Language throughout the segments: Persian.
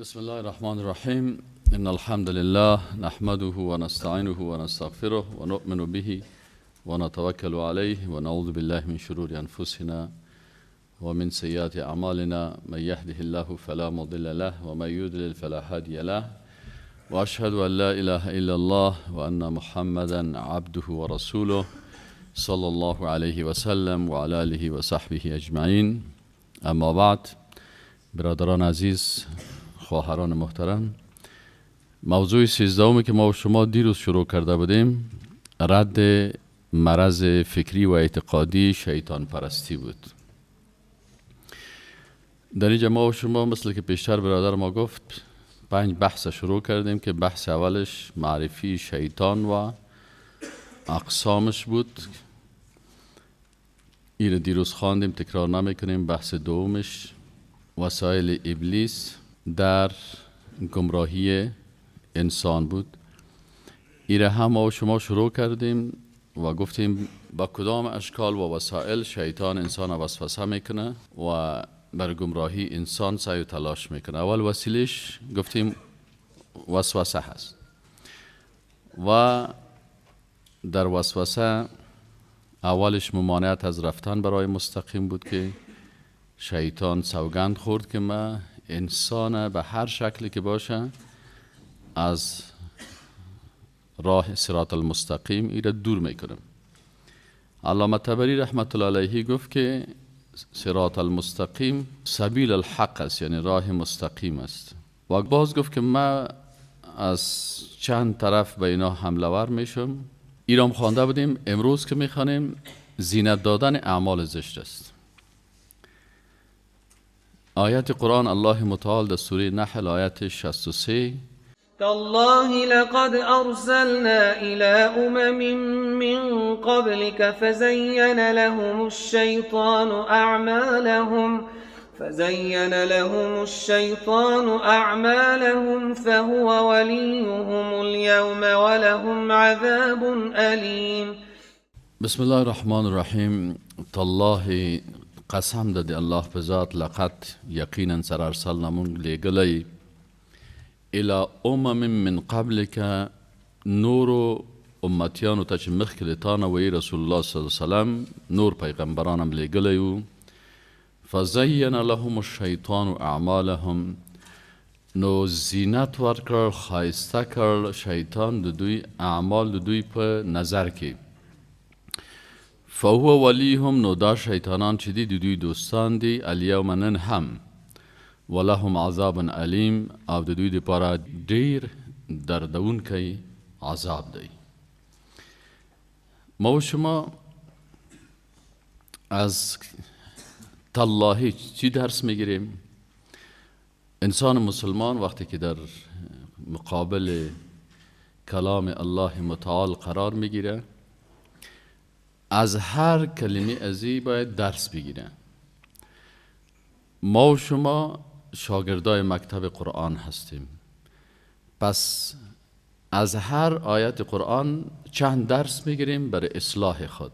بسم الله الرحمن الرحیم. ان الحمد لله نحمده ونستعینه ونستغفره ونؤمن به ونتوکل علیه ونعوذ بالله من شرور انفسنا ومن سیئات اعمالنا. من یهده الله فلا مضل له ومن یضلل فلا هادی له. واشهد ان لا اله الا الله وان محمدا عبده ورسوله صلی الله علیه وسلم وعلى آله وصحبه اجمعین. اما بعد، برادران عزیز، خواهران محترم، موضوع 13 که ما و شما دیروز شروع کرده بودیم رد مرض فکری و اعتقادی شیطان پرستی بود. در اینجا ما و شما مثل که پیشتر برادر ما گفت 5 بحث شروع کردیم که بحث اولش معرفی شیطان و اقسامش بود. این دیروز خواندیم، تکرار نمیکنیم. بحث دومش وسایل ابلیس در گمراهی انسان بود. ایره هم ما و شما شروع کردیم و گفتیم با کدام اشکال و وسایل شیطان انسان وسوسه میکنه و بر گمراهی انسان سعی و تلاش میکنه. اول وسیلش گفتیم وسوسه هست و در وسوسه اولش ممانعت از رفتن برای مستقیم بود که شیطان سوگند خورد که ما انسان به هر شکلی که باشه از راه صراط المستقیم ایره دور میکنم. علامه طبری رحمت الله علیه گفت که صراط المستقیم سبیل الحق است، یعنی راه مستقیم است. و باز گفت که ما از چند طرف به اینا حمله ور میشم. ایرام خوانده بودیم، امروز که میخوانیم زینت دادن اعمال زشت است. آیت قرآن الله متعال در سوره نحل آیت 63: تالله لقد ارسلنا الى امم من قبلك فزین لهم الشیطان اعمالهم فهو ولیهم اليوم ولهم عذاب الیم. بسم الله الرحمن الرحیم. تالله قسم دادی الله به ذات، لقد یقینا سر ارسلنا مونږ لیږلی، الی امم من قبلک، نورو امتیانو ته چې مخکې د تا نه وایي رسول الله صلی الله علیه وسلم، نور پیغمبران هم لیږلی وو. فزین لهم الشیطان اعمالهم، نو زینت ورکړ، ښایسته کړ شیطان د دوی اعمال د دوی په نظر کې. فهو ولیهم، نو دا شیطانان چې دي د دوی دوستان دي، الیوم نن هم، ولهم عذاب الیم، او د دوی دپاره ډیر دردونکی عذاب دی. ما و شما از تالله چی درس میگیریم؟ انسان مسلمان وقتی که در مقابل کلام الله متعال قرار میگیره، از هر کلمه ازی باید درس بگیره. ما و شما شاگردای مکتب قرآن هستیم، پس از هر آیت قرآن چند درس میگیریم برای اصلاح خود.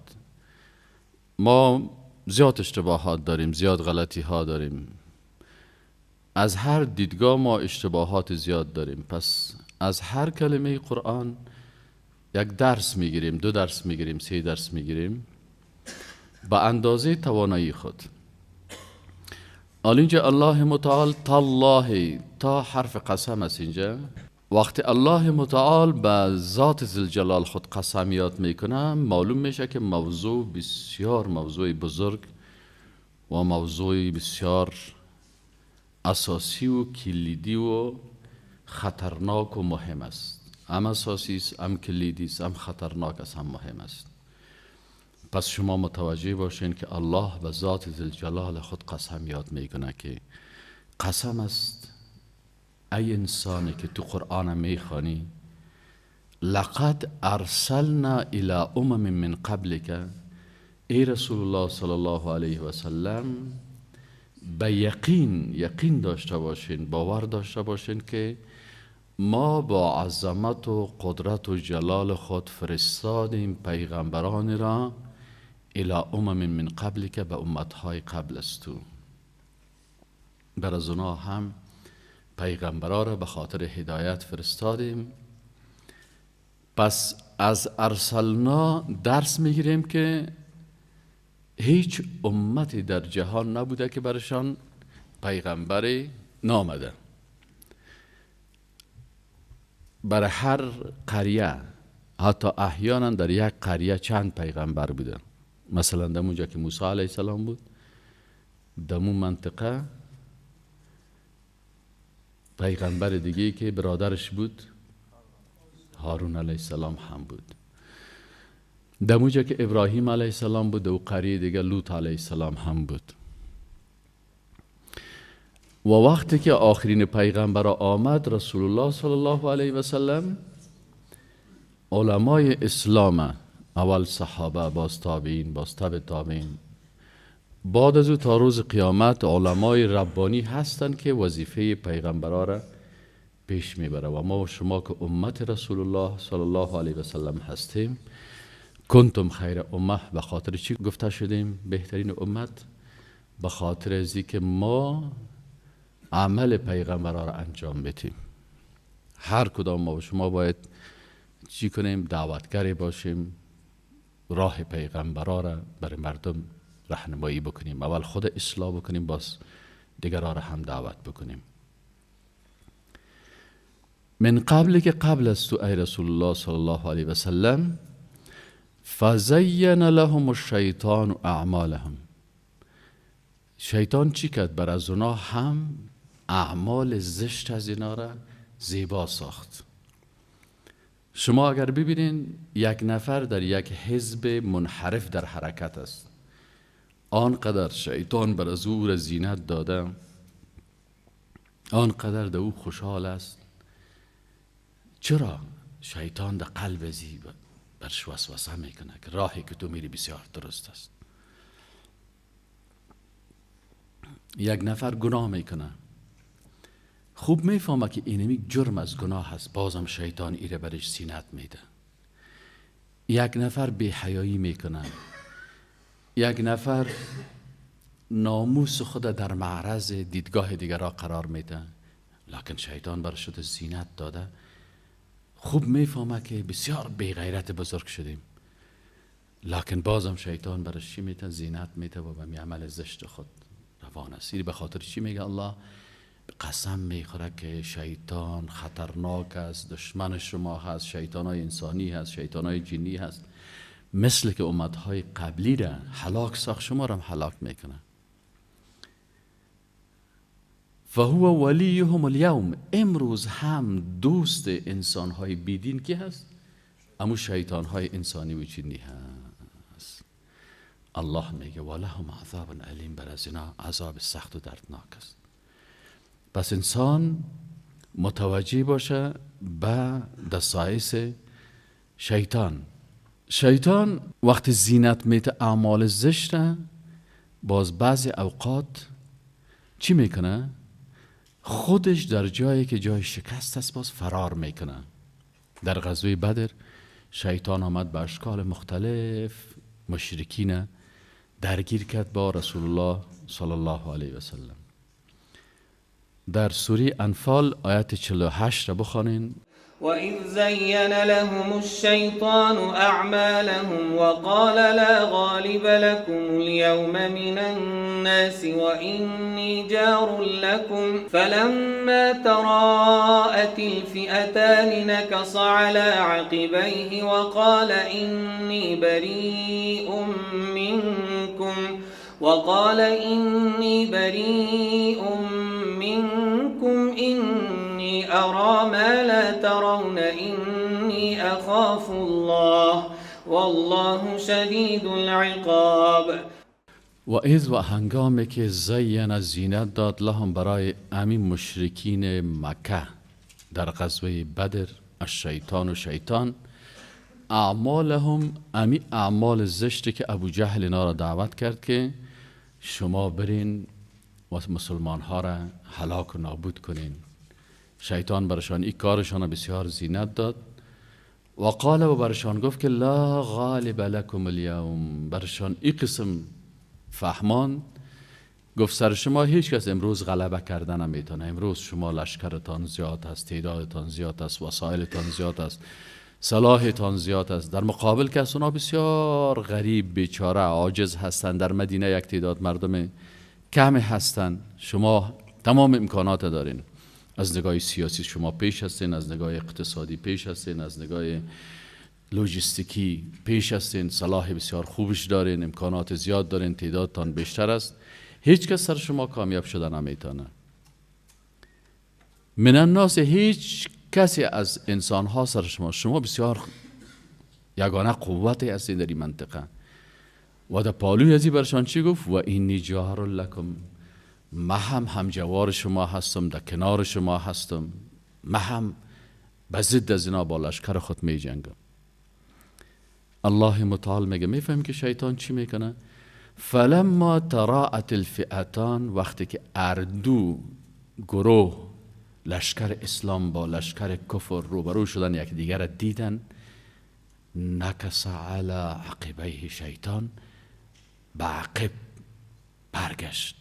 ما زیاد اشتباهات داریم، زیاد غلطی ها داریم، از هر دیدگاه ما اشتباهات زیاد داریم. پس از هر کلمه قرآن یک درس میگیریم، 2 درس میگیریم، 3 درس میگیریم به اندازه توانایی خود. حالا اینجا الله متعال تالله، تا حرف قسم است اینجا. وقتی الله متعال به ذات ذوالجلال خود قسم یاد میکنه، معلوم میشه که موضوع بسیار موضوع بزرگ و موضوع بسیار اساسی و کلیدی و خطرناک و مهم است. هم اساسی است، هم کلیدی است، هم خطرناک است، هم مهم است. پس شما متوجه باشین که الله به ذات ذوالجلال خود قسم یاد میکنه که قسم است ای انسانی که تو قرآن میخوانی، لقد ارسلنا الی امم من قبلک، ای رسول الله صلی الله علیه و سلم، به یقین داشته باشین، باور داشته باشین که ما با عظمت و قدرت و جلال خود فرستادیم پیغمبران را الی امم من قبلک، به امتهای قبل از تو. بر از اونا هم پیغمبرا را به خاطر هدایت فرستادیم. پس از ارسلنا درس میگیریم که هیچ امتی در جهان نبوده که برشان پیغمبری نامده. برای هر قریه، حتی احیانا در یک قریه چند پیغمبر بوده. مثلا در اونجا که موسی علیه السلام بود، در اون منطقه پیغمبر دیگه که برادرش بود هارون علیه السلام هم بود. در اونجا که ابراهیم علیه السلام بود، در قریه دیگه لوط علیه السلام هم بود. و وقتی که آخرین پیغمبر آمد، رسول الله صلی الله علیه و سلم، علمای اسلام، اول صحابه، باز تابعین، باز تبع تابعین، بعد از او تا روز قیامت علمای ربانی هستند که وظیفه پیغمبرا را پیش میبره. و ما و شما که امت رسول الله صلی الله علیه و سلم هستیم، کنتم خیر امه، به خاطر چی گفته شدیم بهترین امت؟ به خاطر از که ما عمل پیغمبرا را انجام بدیم. هر کدام ما و شما باید چی کنیم؟ دعوتگری باشیم، راه پیغمبرا را برای مردم راهنمایی بکنیم، اول خود اصلاح بکنیم، باز دیگران را هم دعوت بکنیم. من قبل که قبل از تو ای رسول الله صلی الله علیه و سلم، فزین لهم الشیطان اعمالهم. شیطان چی کرد؟ بر از اونا هم اعمال زشت از اینا را زیبا ساخت. شما اگر ببینین یک نفر در یک حزب منحرف در حرکت است، آنقدر شیطان بر از او را زینت داده، آنقدر در او خوشحال است. چرا؟ شیطان در قلب ازی برش وسوسه میکنه که راهی که تو میری بسیار درست است. یک نفر گناه میکنه، خوب میفهمه که اینمی جرم از گناه هست، بازم شیطان ایره برش سینت میده. یک نفر بی‌حیایی میکنه، یک نفر ناموس خود در معرض دیدگاه دیگران قرار میده، لکن شیطان برش زینت داده. خوب میفهمه که بسیار بی‌غیرت بزرگ شدیم، لکن بازم شیطان برش چی میده؟ زینت میده و به عمل زشت خود روان است. به خاطر چی میگه الله؟ قسم میخوره که شیطان خطرناک است، دشمن شما هست، شیطان های انسانی هست، شیطان های جنی هست، مثل که امتهای قبلی را هلاک ساخت، شما را هم هلاک میکنه. فهو ولیهم الیوم، امروز هم دوست انسان های بیدین کی هست؟ امو شیطان های انسانی و جنی هست. الله میگه ولهم عذاب الیم، بر از اینا عذاب سخت و دردناک است. پس انسان متوجه باشه به دسایس شیطان. شیطان وقتی زینت میته اعمال زشت، باز بعضی اوقات چی میکنه؟ خودش در جایی که جای شکست است باز فرار میکنه. در غزوه بدر شیطان آمد به اشکال مختلف مشرکین درگیر کرد با رسول الله صلی الله علیه و سلم. در سوره انفال آیت 48 را بخوانین. وَإِذْ زَيَّنَ لَهُمُ الشَّيْطَانُ أَعْمَالَهُمْ وَقَالَ لَا غَالِبَ لَكُمُ الْيَوْمَ مِنَ النَّاسِ وَإِنِّي جَارٌ لَكُمْ فَلَمَّا تَرَاءَتِ الْفِئَتَانِ نَكَصَ عَلَى عَقِبَيْهِ وَقَالَ إِنِّي بَرِيءٌ مِنْكُمْ إِنِّي أَرَى مَا لَا تَرَوْنَ إِنِّي أَخَافُ اللَّهَ وَاللَّهُ شَدِيدُ الْعِقَابِ. و اذ و هنگامی که زین زینت داد لهم برای امین مشرکین مکه در غزوه بدر، الشیطان و شیطان اعمالهم، امی اعمال زشتی که ابو جهل اینا را دعوت کرد که شما برین و مسلمان ها را هلاک و نابود کنین. شیطان برشان این کارشان بسیار زینت داد. و قال و برشان گفت که لا غالب لکم الیوم، برشان این قسم فهمان گفت سر شما هیچ کس امروز غلبه کردن نمیتونه. امروز شما لشکرتان زیاد است، تعدادتان زیاد است، وسایلتان زیاد است، سلاحتان زیاد است. در مقابل که اونا بسیار غریب، بیچاره، عاجز هستند. در مدینه یک تعداد مردم کم هستند. شما تمام امکانات دارین. از نگاه سیاسی شما پیش هستین، از نگاه اقتصادی پیش هستین، از نگاه لوجستیکی پیش هستین، سلاح بسیار خوبش دارین، امکانات زیاد دارین، تعدادتان بیشتر است. هیچ کس سر شما کامیاب شده نمیتونه. من الناس، هیچ کسی از انسان ها سر شما بسیار یگانه قوت هستین در این منطقه. و در پالوی ازی برشان چی گفت؟ و اینی جار لکم، ما هم همجوار شما هستم، در کنار شما هستم، ما هم به ضد از اینا با لشکر خود می جنگم. الله متعال میگه میفهم که شیطان چی میکنه؟ فلما تراءت الفئتان، وقتی که اردو گروه لشکر اسلام با لشکر کفر روبرو شدن، یکدیگر را دیدن، نکس علی عقبیه، شیطان به عقب برگشت،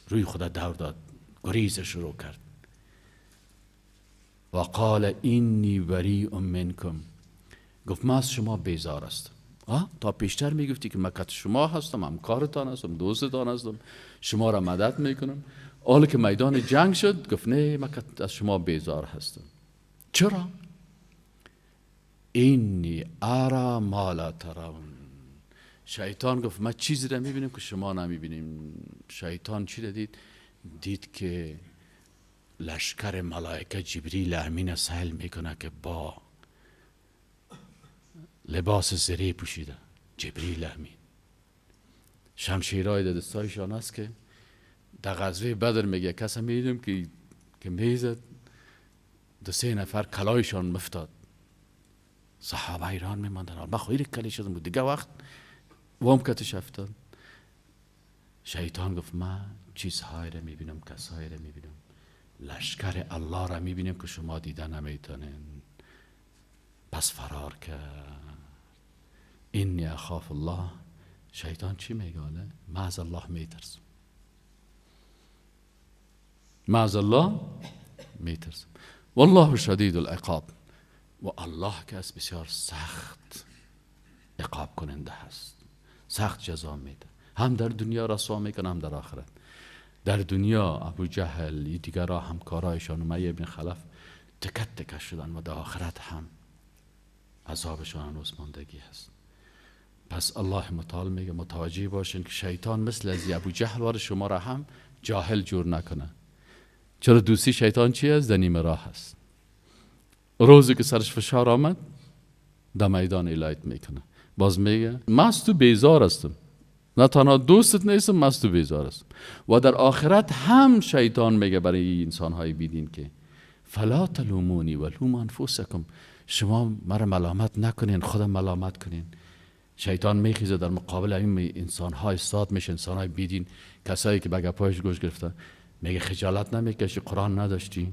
روی خدا دور داد، گریز شروع کرد. و قال اینی بریء منکم، گفت من از شما بیزار هستم. تا پیشتر میگفتی که من کت شما هستم، همکارتان هستم، دوستتان هستم، شما را مدد میکنم. حالا که میدان جنگ شد گفت نه، من از شما بیزار هستم. چرا؟ اینی ارا ما لا ترون. شیطان گفت من چیزی را میبینیم که شما نمیبینیم. شیطان چی دید؟ دید که لشکر ملائکه جبریل امین سهل میکنه که با لباس زره پوشیده، جبریل امین، شمشیرهای دستایشان است که در غزوه بدر میگه کسی میدیم که میزد دو سه نفر کلایشان مفتاد، صحابه ایران میماندن. من خیلی کلی شدم بود دیگه وقت وام کتش افتاد. شیطان گفت من چیزهایی را میبینم، کسایی را میبینم، لشکر الله را میبینم که شما دیده نمیتونین. پس فرار کرد. اینی اخاف الله. شیطان چی میگه؟ من از الله میترسم، من از الله میترسم. والله شدید العقاب، و الله که از بسیار سخت عقاب کننده هست، سخت جزا میده، هم در دنیا رسوا میکنه هم در آخرت. در دنیا ابو جهل دیگرها همکارایشان امیه ابن خلف تکت تکه شدن و در آخرت هم عذابشان هنوز ماندگی هست. پس الله متعال میگه متوجه باشین که شیطان مثل از ابو جهل وار شما را هم جاهل جور نکنه. چرا دوستی شیطان چی است؟ در نیمه راه هست. روزی که سرش فشار آمد در میدان الایت میکنه، باز میگه من از تو بیزار هستم، نه تنها دوستت نیستم، من از تو بیزار هستم. و در آخرت هم شیطان میگه برای انسانهای بیدین که فلا تلومونی ولوموا انفسکم، شما مرا ملامت نکنین، خودم ملامت کنین. شیطان میخیزه در مقابل این انسانهای استاد میشه، انسانهای بیدین، کسایی که به گپایش گوش گرفتن. میگه خجالت نمیکشی؟ قرآن نداشتی،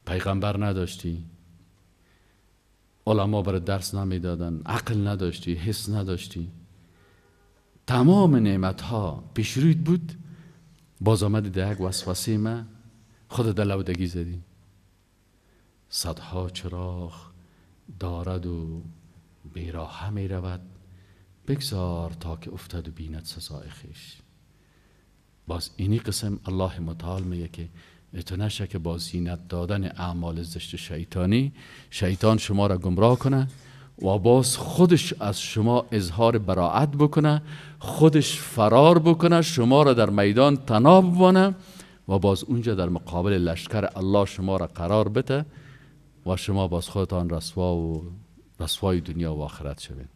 پیغمبر نداشتی، علما برای درس نمیدادن، عقل نداشتی، حس نداشتی، تمام نعمت ها پیش رویت بود، باز آمدی در یک وسوسه ما خود در لودگی زدی. صدها چراغ دارد و بیراهه می رود، بگذار تا که افتد و بیند سزای خویش. باز اینی قسم الله متعال میگه که اتو نشه که با زینت دادن اعمال زشت شیطانی شیطان شما را گمراه کنه و باز خودش از شما اظهار براعت بکنه، خودش فرار بکنه، شما را در میدان تناب بانه و باز اونجا در مقابل لشکر الله شما را قرار بده و شما باز خودتان رسوا و رسوای دنیا و آخرت شوین.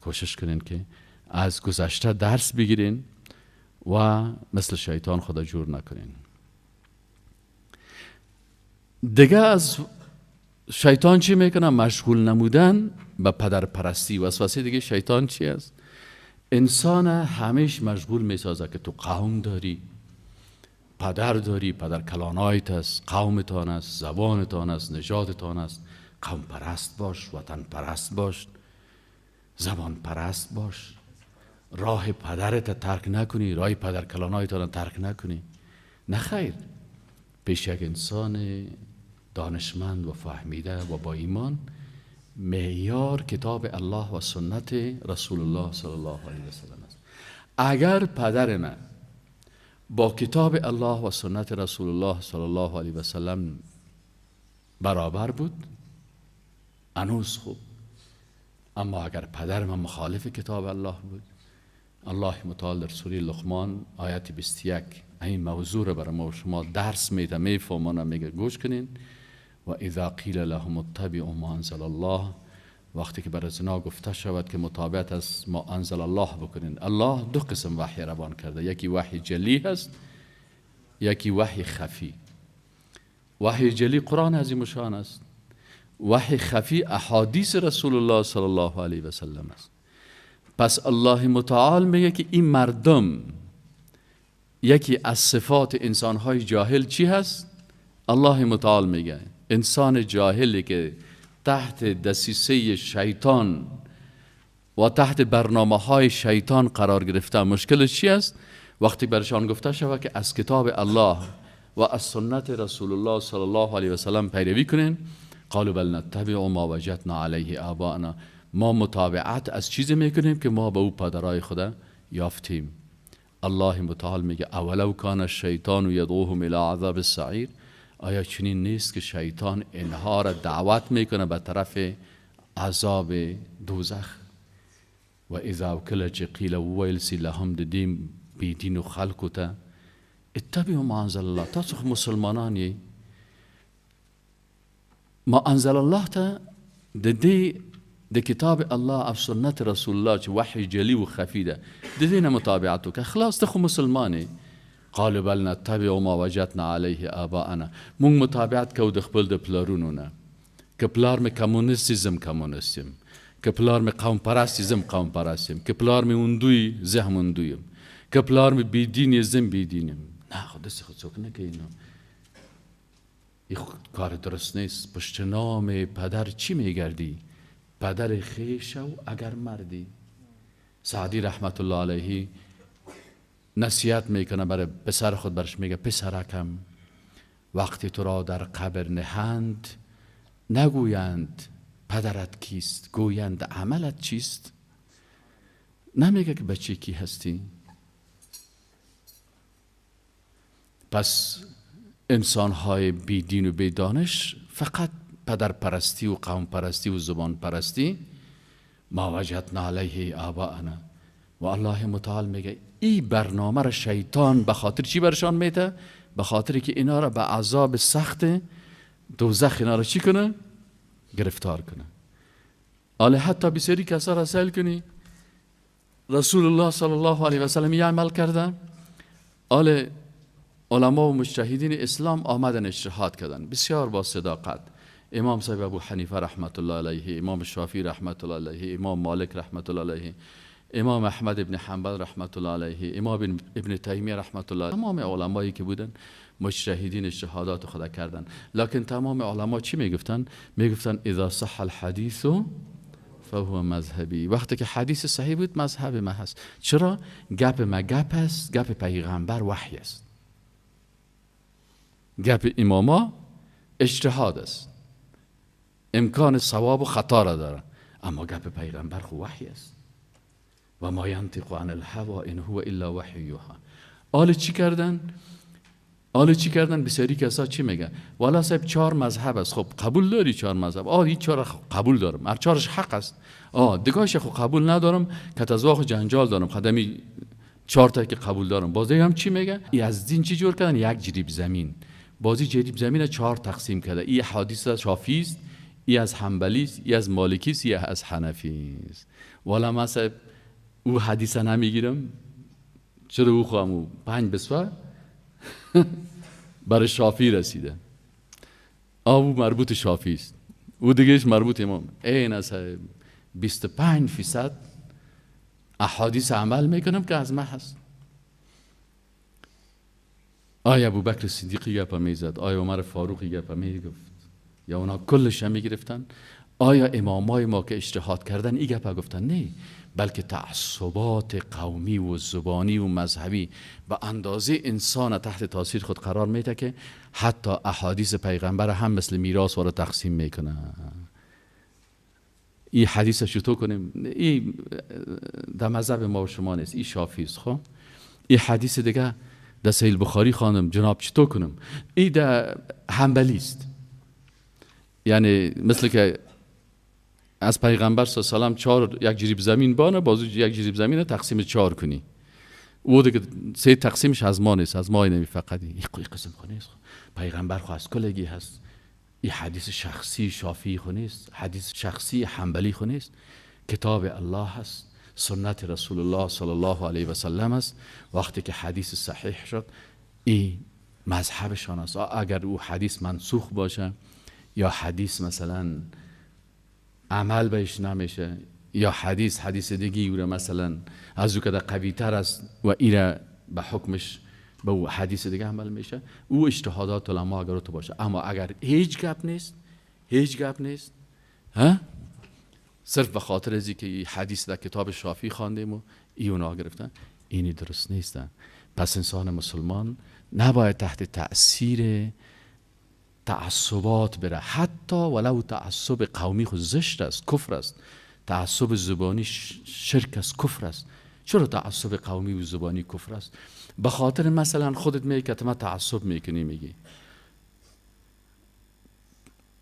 کوشش کنین که از گذشته درس بگیرین و مثل شیطان خدا جور نکنین. دیگه از شیطان چی میکنه؟ مشغول نمودن به پدرپرستی. وسوسه دیگه شیطان چی است؟ انسان همیش مشغول میسازه که تو قوم داری، پدر داری، پدر کلانایت است، قومتان است، زبانتان است، نژادتان است. قوم پرست باش، وطن پرست باش، زبان پرست باش. راه پدرت ترک نکنی، راه پدر کلانایت را ترک نکنی. نه خیر، پیش یک انسان دانشمند و فهمیده و با ایمان معیار کتاب الله و سنت رسول الله صلی الله علیه و سلم است. اگر پدر من با کتاب الله و سنت رسول الله صلی الله علیه و سلم برابر بود هنوز خوب، اما اگر پدر من مخالف کتاب الله بود، الله متعال در سوره لقمان آیت 21 این موضوع رو برای ما و شما درس میده، میفهمانه، میگه گوش کنین. و اذا قیل لهم اتبعوا ما انزل الله، وقتی که برای زنا گفته شود که متابعت از ما انزل الله بکنین. الله دو قسم وحی روان کرده، یکی وحی جلی هست، یکی وحی خفی. وحی جلی قرآن عظیم شان است، وحی خفی احادیث رسول الله صلی الله علیه و سلم است. پس الله متعال میگه که این مردم یکی از صفات انسانهای جاهل چی هست؟ الله متعال میگه انسان جاهلی که تحت دسیسه شیطان و تحت برنامه های شیطان قرار گرفته، مشکلش چی است؟ وقتی برشان گفته شود که از کتاب الله و از سنت رسول الله صلی الله علیه و سلم پیروی کنین، قالوا بل نتبع ما وجدنا علیه آباءنا، ما متابعت از چیزی میکنیم که ما به او پدرای خدا یافتیم. الله متعال میگه اولو کان الشیطان یدعوهم الی عذاب السعیر، آیا چنین نیست که شیطان اینها را دعوت میکنه به طرف عذاب دوزخ؟ و اذا کله چې قیل وویل سی لهم د دې بېدینو خلکو ته اتبعوا ما انزل الله، تاسو خو مسلمانان یئ، ما انزل الله ته د دې د کتاب الله او سنت رسول الله چې وحی جلی و خفی ده د دې نه متابعت وکړه، خلاص ته خو مسلمان یې. قالوا بل نتبع ما وجدنا علیه آباءنا، مونږ متابعت کوو د خپل د پلرونو نه، که پلار مې کمونیست زه هم کمونیست یم، که پلار مې قوم پرست زه هم قوم پرست یم، که پلار مې هندوی زه هم هندو یم، که پلار مې بېدین زه هم بېدین یم. نه خو داسې خو څوک نه کوي، نو این کار درست نیست. پشت نام پدر چی میگردی؟ پدر خویش و اگر مردی. سعدی رحمت الله علیه نصیحت میکنه برای پسر خود، برش میگه پسرکم وقتی تو را در قبر نهند نگویند پدرت کیست، گویند عملت چیست. نمیگه که بچه کی هستی. پس انسانهای بی دین و بی دانش فقط پدر پرستی و قوم پرستی و زبان پرستی، ما وجدنا علیه آباءنا. و الله متعال میگه این برنامه را شیطان به خاطر چی برشان میده؟ به خاطر که اینا را به عذاب سخت دوزخ اینا را چی کنه؟ گرفتار کنه. آله حتی بسیاری کسا را سأل کنی رسول الله صلی الله علیه و سلم یه عمل کرده، آله علما و مجتهدین اسلام آمدن اجتهاد کردن بسیار با صداقت. امام صاحب ابو حنیفه رحمت الله علیه، امام شافعی رحمت الله علیه، امام مالک رحمت الله علیه، امام احمد ابن حنبل رحمت الله علیه، امام ابن تیمیه رحمت الله، تمام علمایی که بودن مجتهدین اجتهادات خدا کردن. لکن تمام علما چی میگفتن؟ میگفتن اذا صح الحدیث فهو مذهبی، وقتی که حدیث صحیح بود مذهب ما هست. چرا؟ گپ ما گپ است، گپ پیغمبر وحی است، گپ اماما اجتهاد است، امکان صواب و خطا را داره، اما گپ پیغمبر خو وحی است. و ما ینطق عن الهوى ان هو الا وحی یوحی. آل چی کردن؟ آل چی کردن؟ بسیاری کسا چی میگن؟ والا صاحب چهار مذهب است، خب قبول داری چهار مذهب؟ آه این چهار قبول دارم، هر چهارش حق است. آه دیگهش خب قبول ندارم که تزواخ جنجال دارم، خدمی چهار تا که قبول دارم. باز هم چی میگن؟ از دین چی جور کردن؟ یک جریب زمین. بازی جریب زمین چهار تقسیم کرده. این حدیث از شافعی است، ای از حنبلی است، ای از مالکی است، ای از حنفی است. والا من صاحب او حدیث نمیگیرم، چرا او خواهم او 5 بسوه برای شافعی رسیده، او مربوط شافعی است، او دیگهش مربوط امام. این از 25% احادیث عمل میکنم که از ما هست. آیا ابوبکر صدیقی گپ میزد، آیا عمر فاروقی گپ میگفت، یا اونا کلش هم میگرفتن؟ آیا امامای ما که اجتهاد کردن ای گپا گفتن؟ نه، بلکه تعصبات قومی و زبانی و مذهبی به اندازه انسان تحت تاثیر خود قرار میده که حتی احادیث پیغمبر هم مثل میراث وارد تقسیم میکنه. این حدیث چطور کنیم؟ این در مذهب ما و شما نیست، این شافعی است. خب این حدیث دیگه در صحیح بخاری خواندم، جناب چطور کنم؟ این در حنبلی است، یعنی مثل که از پیغمبر صلی الله علیه و سلم 4 یک جریب زمین بانه، بازو یک جریب زمین تقسیم 4 کنی، او دیگه 3 تقسیمش از ما نیست، از ما نمی فقط این قسم خو نیست. پیغمبر خو از کلگی هست، این حدیث شخصی شافعی خو نیست، حدیث شخصی حنبلی خو نیست، کتاب الله هست، سنت رسول الله صلی الله علیه و سلم است. وقتی که حدیث صحیح شد این مذهبشان است. اگر او حدیث منسوخ باشه یا حدیث مثلا عمل بهش نمیشه یا حدیث دیگه او را مثلا از او که قوی تر است و ایره به حکمش به او حدیث دیگه عمل میشه، او اجتهادات علما اگر تو باشه. اما اگر هیچ گپ نیست، هیچ گپ نیست، ها، صرف به خاطر از که حدیث در کتاب شافعی خواندیم و ای اونا گرفتن، اینی درست نیستن. پس انسان مسلمان نباید تحت تأثیر تعصبات بره، حتی ولو تعصب قومی خود زشت است، کفر است، تعصب زبانی شرک است، کفر است. چرا تعصب قومی و زبانی کفر است؟ به خاطر مثلا خودت میگی که ما تعصب میکنی، میگی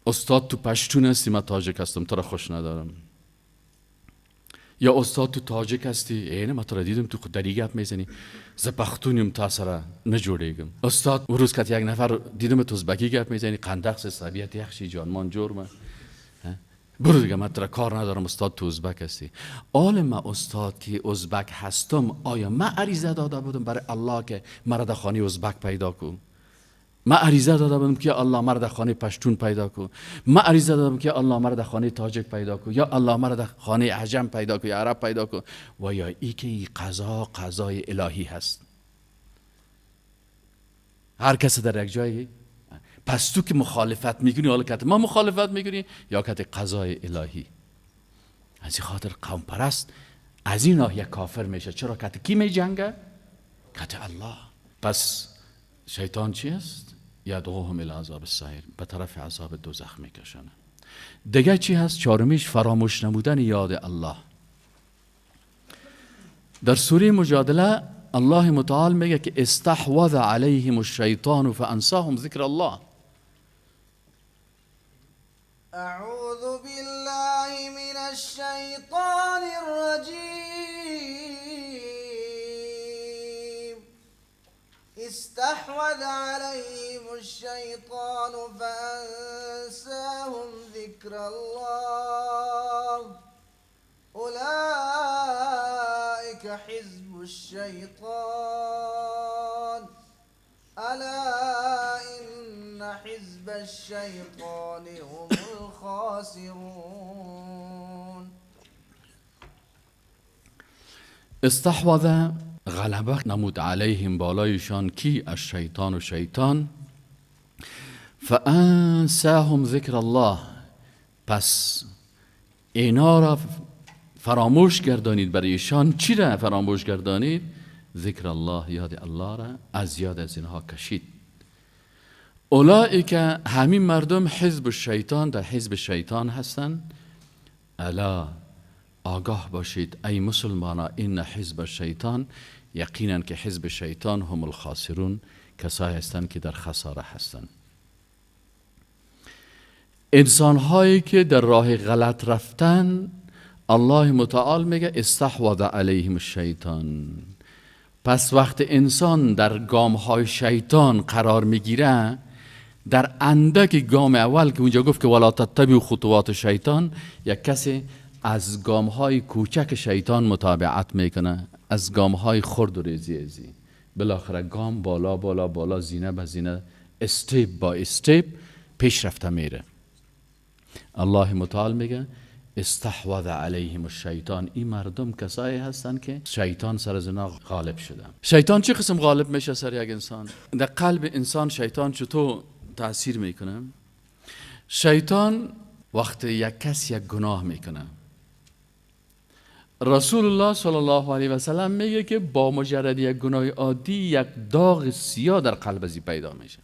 استاد تو پشتون هستی، من تاجک هستم، تو را خوش ندارم. یا استاد تو تاجک هستی، اینه من تو را دیدم تو خود دری گپ میزنی، ز پختونیم تا سره نجوړیږم. استاد اون روز که یک نفر دیدم تو ازبکی گپ میزنی، قندق طبیعت یخشی جانمان جرمه، برو دیگه من تو را کار ندارم، استاد تو ازبک هستی. آل ما استاد که ازبک هستم، آیا من عریضه داده بودم برای الله که مرا در خانه ازبک پیدا کن؟ من عریضه داده بودم که الله مرا در خانه پشتون پیدا کن؟ من عریضه دادم که الله مرا در خانه تاجک پیدا کن، یا الله مرا در خانه عجم پیدا کن، یا عرب پیدا کن؟ و یا ای که ای قضا قضای الهی هست، هر کس در یک جایی. پس تو که مخالفت میکنی، حالا که ما مخالفت میکنی یا که قضای الهی. از این خاطر قوم پرست از این ناحیه کافر میشه. چرا؟ که کی میجنگه؟ که الله. پس شیطان چی است؟ یدعوهم الی عذاب السعیر، به طرف عذاب دوزخ میکشانه. دیگه چی هست؟ چهارمیش فراموش نمودن یاد الله. در سوره مجادله الله متعال میگه که استحوذ علیهم الشیطان فانساهم ذکر الله. اعوذ بالله من الشیطان الرجیم. استحوذ عليهم الشيطان فأنساهم ذكر الله أولئك حزب الشيطان ألا إن حزب الشيطان هم الخاسرون. استحوذ غلبه نمود علیهم بالایشان کی؟ الشیطان و شیطان. فانساهم ذکر الله، پس اینا را فراموش گردانید برایشان. چی را فراموش گردانید؟ ذکر الله، یاد الله را از یاد از اینها کشید. اولئک، همین مردم، حزب الشیطان، در حزب شیطان هستند. الا، آگاه باشید ای مسلمانا، این حزب شیطان، یقینا که حزب شیطان هم الخاسرون، کسایی هستند که در خساره هستند. انسان هایی که در راه غلط رفتن، الله متعال میگه استحوذ علیهم الشیطان. پس وقت انسان در گام های شیطان قرار میگیره، در اندک گام اول که اونجا گفت که ولا تتبعوا خطوات شیطان، یک کسی از گام های کوچک شیطان متابعت میکنه، از گام های خرد و ریزی ازی، بالاخره گام بالا بالا بالا، زینه به زینه، step by step پیش رفته میره. الله متعال میگه استحوذ علیهم الشیطان، این مردم کسایی هستند که شیطان سر از اینا غالب شده. شیطان چه قسم غالب میشه سر یک انسان؟ در قلب انسان شیطان چطور تاثیر میکنه؟ شیطان وقتی یک کس یک گناه میکنه، رسول الله صلی الله علیه و سلم میگه که با مجرد یک گناه عادی یک داغ سیاه در قلب ازی پیدا میشه.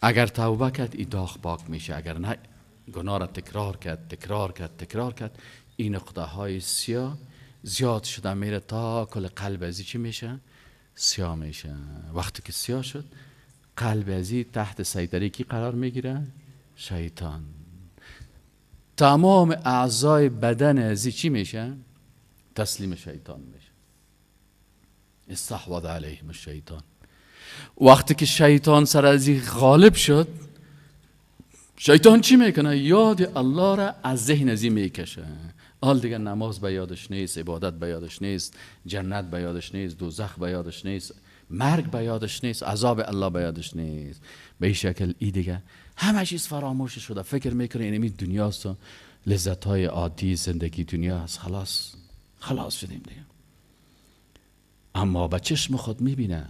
اگر توبه کرد این داغ پاک میشه، اگر نه گناه را تکرار کرد تکرار کرد تکرار کرد، این نقطه های سیاه زیاد شده میره تا کل قلب ازی چی میشه؟ سیاه میشه. وقتی که سیاه شد قلب ازی تحت سیطره کی قرار میگیره؟ شیطان. تمام اعضای بدن ازی چی میشه؟ تسلیم شیطان میشه. استحوذ علیهم الشیطان. وقتی که شیطان سر ازی غالب شد، شیطان چی میکنه؟ یاد الله را از ذهن ازی میکشه. حال دیگه نماز به یادش نیست، عبادت به یادش نیست، جنت به یادش نیست، دوزخ به یادش نیست، مرگ به یادش نیست، عذاب الله به یادش نیست. به این شکل ای دیگه همه چیز فراموش شده، فکر میکنه اینمی دنیاست و لذت های عادی زندگی دنیا است، خلاص خلاص شدیم دیگه. اما به چشم خود میبینه،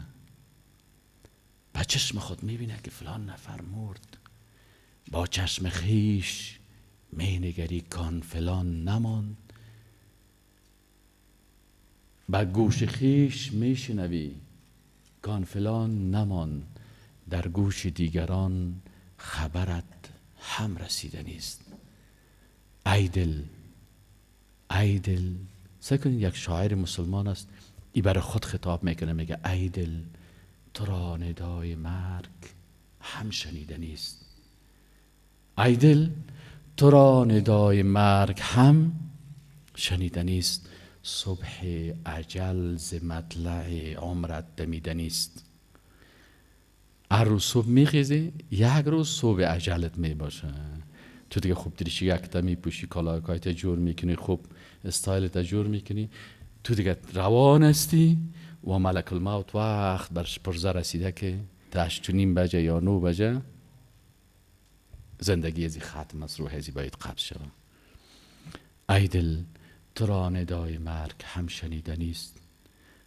به چشم خود میبینه که فلان نفر مرد، با چشم خیش مینگری کان فلان نماند، به گوش خیش میشنوی کان فلان نماند، در گوش دیگران خبرت هم رسیده نیست. ای دل، ای دل. سعی کنید یک شاعر مسلمان است، ای برای خود خطاب میکنه، میگه ای دل تو را ندای مرگ هم شنیده نیست. ای دل تو را ندای مرگ هم شنیده نیست، صبح اجل ز مطلع عمرت دمیده نیست. هر روز صبح میخیزی، یک روز صبح اجلت میباشه. تو دیگه خوب دریشی یکتا میپوشی، کالاکایت جور میکنی، خوب استایلت جور میکنی، تو دیگه روان هستی و ملک الموت وقت برش پرزه رسیده که 8:30 بجه یا 9 بجه زندگی ازی ختم است، روح ازی باید قبض شود. ای دل تو را ندای مرگ هم شنیده نیست،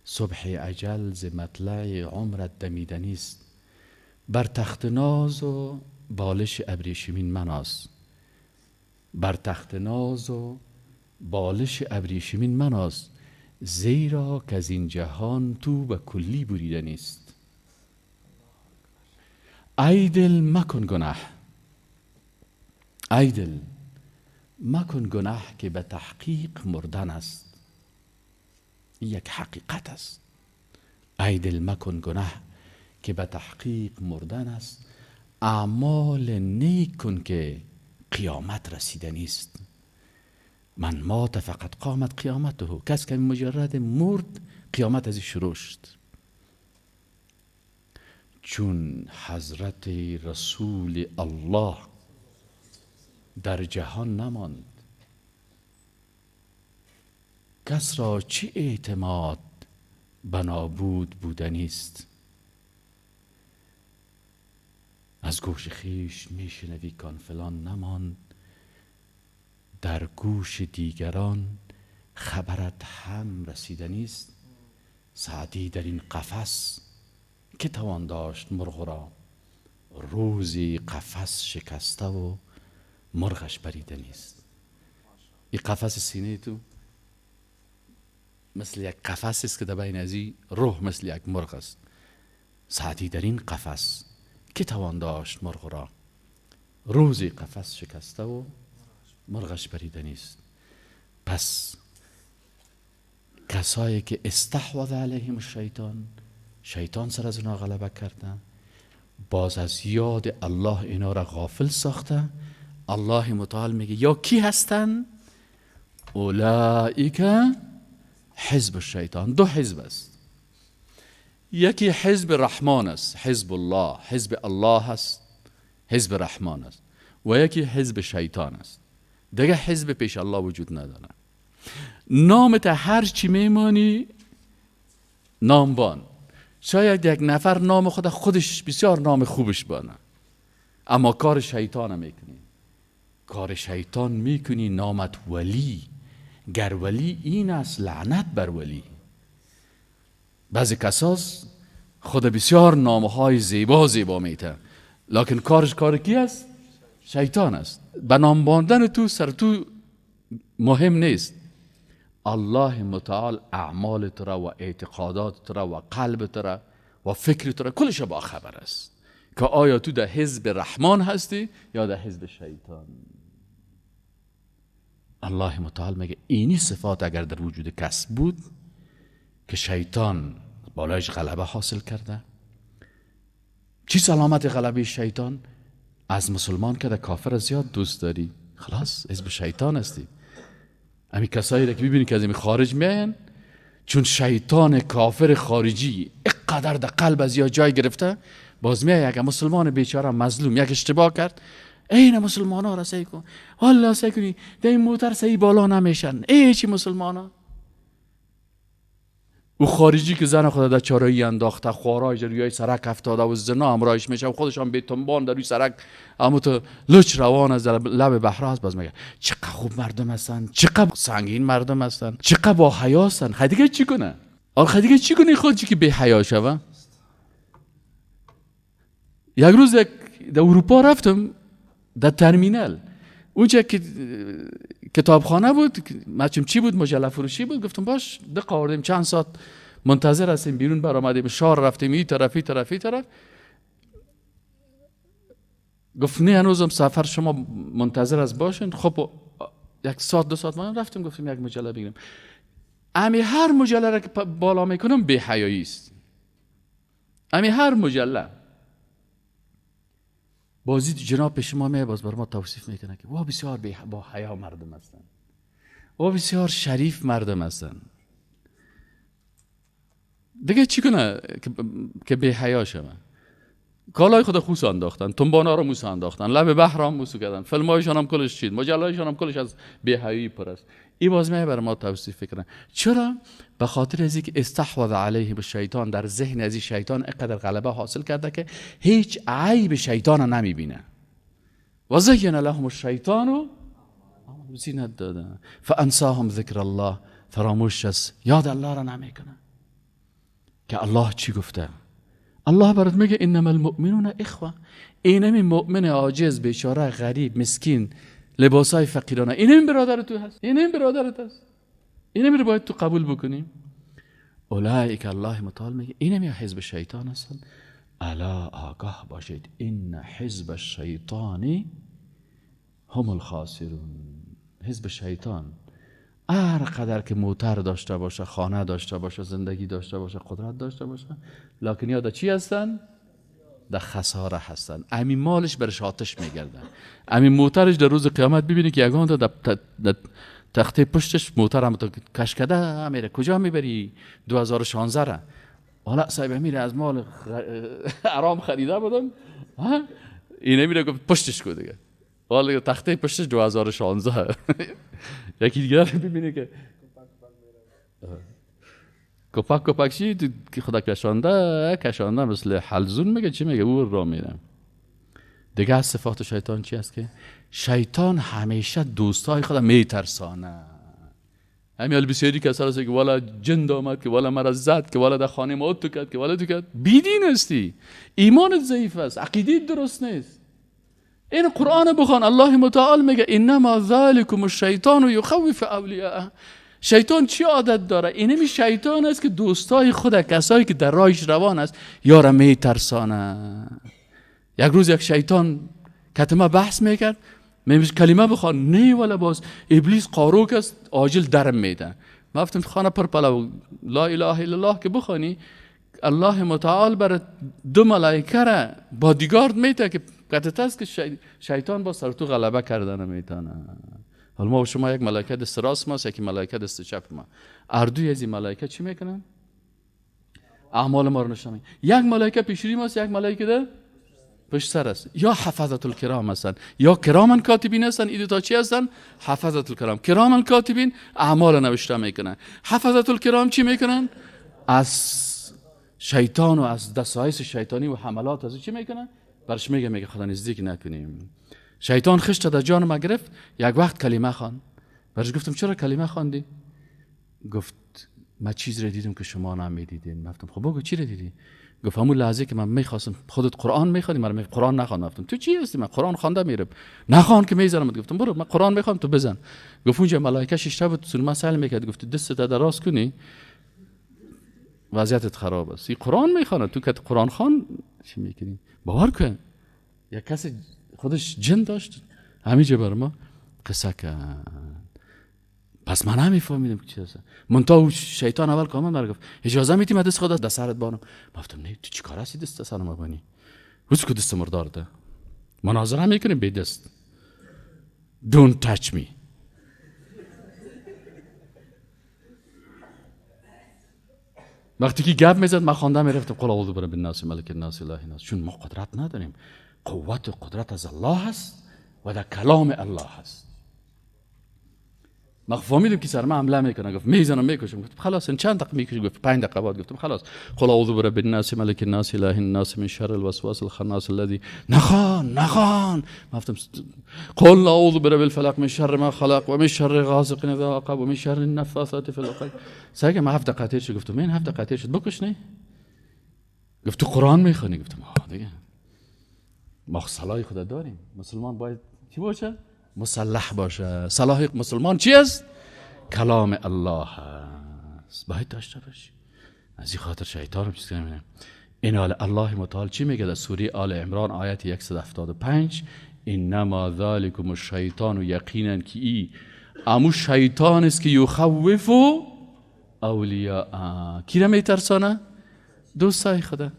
صبح اجل ز مطلع عمرت دمیده نیست. بر تخت ناز و بالش ابریشمین مناز، بر تخت ناز و بالش ابریشمین مناز، زیرا که از این جهان تو به کلی بریده نیست. ای دل مکن گناه، ای دل مکن گناه که به تحقیق مردن است. یک حقیقت است. ای دل مکن گناه که به تحقیق مردن است، اعمال نیک کن که قیامت رسیده نیست. من مات فقط قامت قیامته، کس که مجرد مرد قیامت از شروع شد. چون حضرت رسول الله در جهان نماند، کس را چه اعتماد به نابود بودنیست. از گوش خیش میشنوی کان فلان نماند، در گوش دیگران خبرت هم رسیده نیست. سعدی در این قفس که توان داشت مرغ را، روزی قفس شکسته و مرغش بریده نیست. این قفس سینه تو مثل یک قفس است که در بین ازی روح مثل یک مرغ است. سعدی در این قفس که توان داشت مرغ را، روزی قفس شکسته و مرغش بریده نیست. پس کسایی که استحوذ علیهم الشیطان، شیطان سر از اونا غلبه کرده، باز از یاد الله اینا را غافل ساخته. الله متعال میگه یا کی هستن؟ اولئک حزب الشیطان. دو حزب است، یکی حزب رحمان است، حزب الله، حزب الله است، حزب رحمان است، و یکی حزب شیطان است. دیگه حزب پیش الله وجود نداره. نامت هر چی میمانی نام بان. شاید یک نفر نام خود خودش بسیار نام خوبش بانه، اما کار شیطان میکنی، کار شیطان میکنی، نامت ولی. گر ولی این است لعنت بر ولی. بعضی کساس خود بسیار نامهای زیبا زیبا میته، لکن کارش کار کی است؟ شیطان است. به نام باندن تو سر تو مهم نیست. الله متعال اعمال تو را و اعتقادات تو را و قلب تو را و فکر تو را کلش با خبر است که آیا تو در حزب رحمان هستی یا در حزب شیطان. الله متعال میگه اینی صفات اگر در وجود کس بود که شیطان بالایش غلبه حاصل کرده، چی سلامت غلبه شیطان؟ از مسلمان که در کافر زیاد دوست داری، خلاص حزب شیطان هستی. امی کسایی را که ببینی که از این خارج میاین، چون شیطان کافر خارجی اینقدر در قلب از یا جای گرفته، باز میای اگه مسلمان بیچاره مظلوم یک اشتباه کرد، این مسلمان ها را سعی کن، والله سعی کنی در این موتر سعی بالا نمیشن، ای چی مسلمان ها. او خارجی که زن خود در چارایی انداخته، خوارای روی سرک افتاده و زنا همراهش میشه و خودش هم به تنبان در روی سرک اما تو لچ روان از لب بحر است، باز میگه چقدر خوب مردم هستن، چقدر سنگین مردم هستن، چقدر با حیا هستن. خب دیگه چی کنه؟ آخه دیگه چی کنه خودی که بی حیا شوه؟ یک روز یک در اروپا رفتم در ترمینال، اونجا که کتابخانه بود، مچم چی بود، مجله فروشی بود. گفتم باش دقیقه آوردیم، چند ساعت منتظر هستیم، بیرون برآمدیم، شار رفتیم این طرف این طرف این طرف. گفت نه هنوزم سفر شما منتظر از باشین. خب یک ساعت دو ساعت ما رفتیم، گفتیم یک مجله بگیریم. امی هر مجله را که بالا میکنم بی حیایی است. امی هر مجله بازی جناب پیش ما می باز بر ما توصیف میکنه که وا بسیار با حیا مردم هستن، وا بسیار شریف مردم هستن. دیگه چی کنه که بی حیا شوه؟ کالای خود خوس انداختن، تنبانا رو موس انداختن، لب بحر هم موسو کردن، فیلمایشان هم کلش چید، مجلهایشان هم کلش از بی حیایی پر است. این باز می بر ما توصیف کنه. چرا؟ به خاطر از اینکه استحوذ علیه بالشیطان، در ذهن از این شیطان اینقدر غلبه حاصل کرده که هیچ عیب شیطان رو نمیبینه. و زین لهم الشیطان، زینت داده، فانساهم ذکر الله، فراموش است، یاد الله را نمیکنه که الله چی گفته. الله برات میگه انما المؤمنون اخوه. اینمی مؤمن عاجز، بیچاره، غریب، مسکین، لباسای فقیرانه، اینم برادر تو هست، اینم برادرت هست، اینم رو باید تو قبول بکنیم. اولئک، الله متعال میگه اینم یا حزب شیطان هستن. الا آگاه باشید، ان حزب الشیطان هم الخاسرون. حزب شیطان هر قدر که موتر داشته باشه، خانه داشته باشه، زندگی داشته باشه، قدرت داشته باشه، لکن یا در چی هستن؟ در خساره هستن. امی مالش برش آتش میگردن، امی موترش در روز قیامت ببینی که یگان تا در تخته پشتش موتر هم تا کش کده میره. کجا میبری؟ 2016 را. حالا صاحب میره از مال حرام خریده بودم، اینه میره گفت پشتش کو دیگه، حالا تخته پشتش 2016. یکی دیگه ببینی که کپک کپک چی که خدا کشانده کشانده مثل حلزون میگه چی میگه او را میره. دیگه از صفات شیطان چی است؟ که شیطان همیشه دوستای خود میترسانه. همین بسیاری کسا هست که والا جند آمد، که والا مرا زد، که والا در خانه ما تو کرد، که والا تو کرد. بیدین هستی، ایمانت ضعیف است، عقیده درست نیست. این قرآن بخوان، الله متعال میگه انما ذلکم الشیطان یخوف اولیاءه. شیطان چی عادت داره؟ اینمی شیطان است که دوستای خود، کسایی که در راهش روان است، یارا میترسانه. یک روز یک شیطان کتمه بحث میکرد، میگه کلمه بخوان، نه ولا باز ابلیس قاروک است، عاجل درم میده. ما گفتم خانه پر پلو لا اله الا الله که بخوانی، الله متعال بر دو ملائکه را بادیگارد میده که قطعه است که شیطان با سر تو غلبه کردن میتونه. حالا ما و شما یک ملائکه دست راست ماست، یکی ملائکه دست چپ ما. اردوی از این ملائکه چی میکنن؟ اعمال ما رو نشان میدن. یک ملائکه پیشروی ماست، یک ملائکه ده پشت سر است. یا حفظت الکرام هستن یا کرامن کاتبین هستن. این دو تا چی هستن؟ حفظت الکرام. کرامن کاتبین اعمال نوشته میکنن. حفظت الکرام چی میکنن؟ از شیطان و از دسایس شیطانی و حملات از چی میکنن؟ برش میگه، میگه خدا نزدیک نکنیم. شیطان خشت در جان ما گرفت. یک وقت کلمه خواند. برش گفتم چرا کلمه خواندی؟ گفت من چیز رو دیدم که شما نمیدیدین. گفتم خب بگو چی رو دیدی؟ گفت همون لحظه که من میخواستم خودت قرآن میخوانی، من قرآن نخوان. گفتم تو چی هستی؟ من قرآن خوانده میرم. نخوان که میزنم. گفتم برو من قرآن میخوام تو بزن. گفت اونجا ملائکه شش بود سر من سل میکرد. گفت دست دراز کنی وضعیتت خراب است. این قرآن میخوانه، تو که قرآن خوان چی میکنی؟ باور کن یک کسی خودش جن داشت همینجا بر ما قصه کرد. پس من نمیفهمیدم که چی هست. منتها شیطان اول که آمد گفت اجازه میدی من دست خود در سرت بانم؟ گفتم نه تو چیکار هستی دست سرم بانی؟ روز که دست مردار ده مناظره میکنیم بی دست. Don't touch me. وقتی که گپ میزد من خوانده میرفتم قل اعوذ برب الناس ملک الناس اله الناس. چون ما قدرت نداریم، قوت و قدرت از الله هست و در کلام الله هست. ما فهمیدم که سر من حمله میکنه. گفت میزنم میکشم. گفت خلاص این چند دقیقه میکشم؟ گفت 5 دقیقه بعد. گفتم خلاص قل اعوذ برب الناس ملک الناس اله الناس من شر الوسواس الخناس الذي نخان نخان. گفتم قل اعوذ برب الفلق من شر ما خلق و من شر غاسق اذا وقب و من شر النفاثات في العقد. ساگه ما 7 دقیقه تیر شد. گفتم این 7 دقیقه تیر شد بکش نه؟ گفت تو قرآن میخوانی؟ گفتم آه دیگه ما صلاح خدا داریم. مسلمان باید چی باشه؟ مسلح باشه. صلاح مسلمان چی است؟ کلام الله است. باید داشته باشی. از این خاطر شیطان رو چیز نمی‌دونم. این حال الله متعال چی میگه در سوره آل عمران آیت 175؟ انما ذلکم الشیطان، یقینا که ای امو شیطان است که یخوف اولیاء. کی را میترسانه؟ دوستای خدا.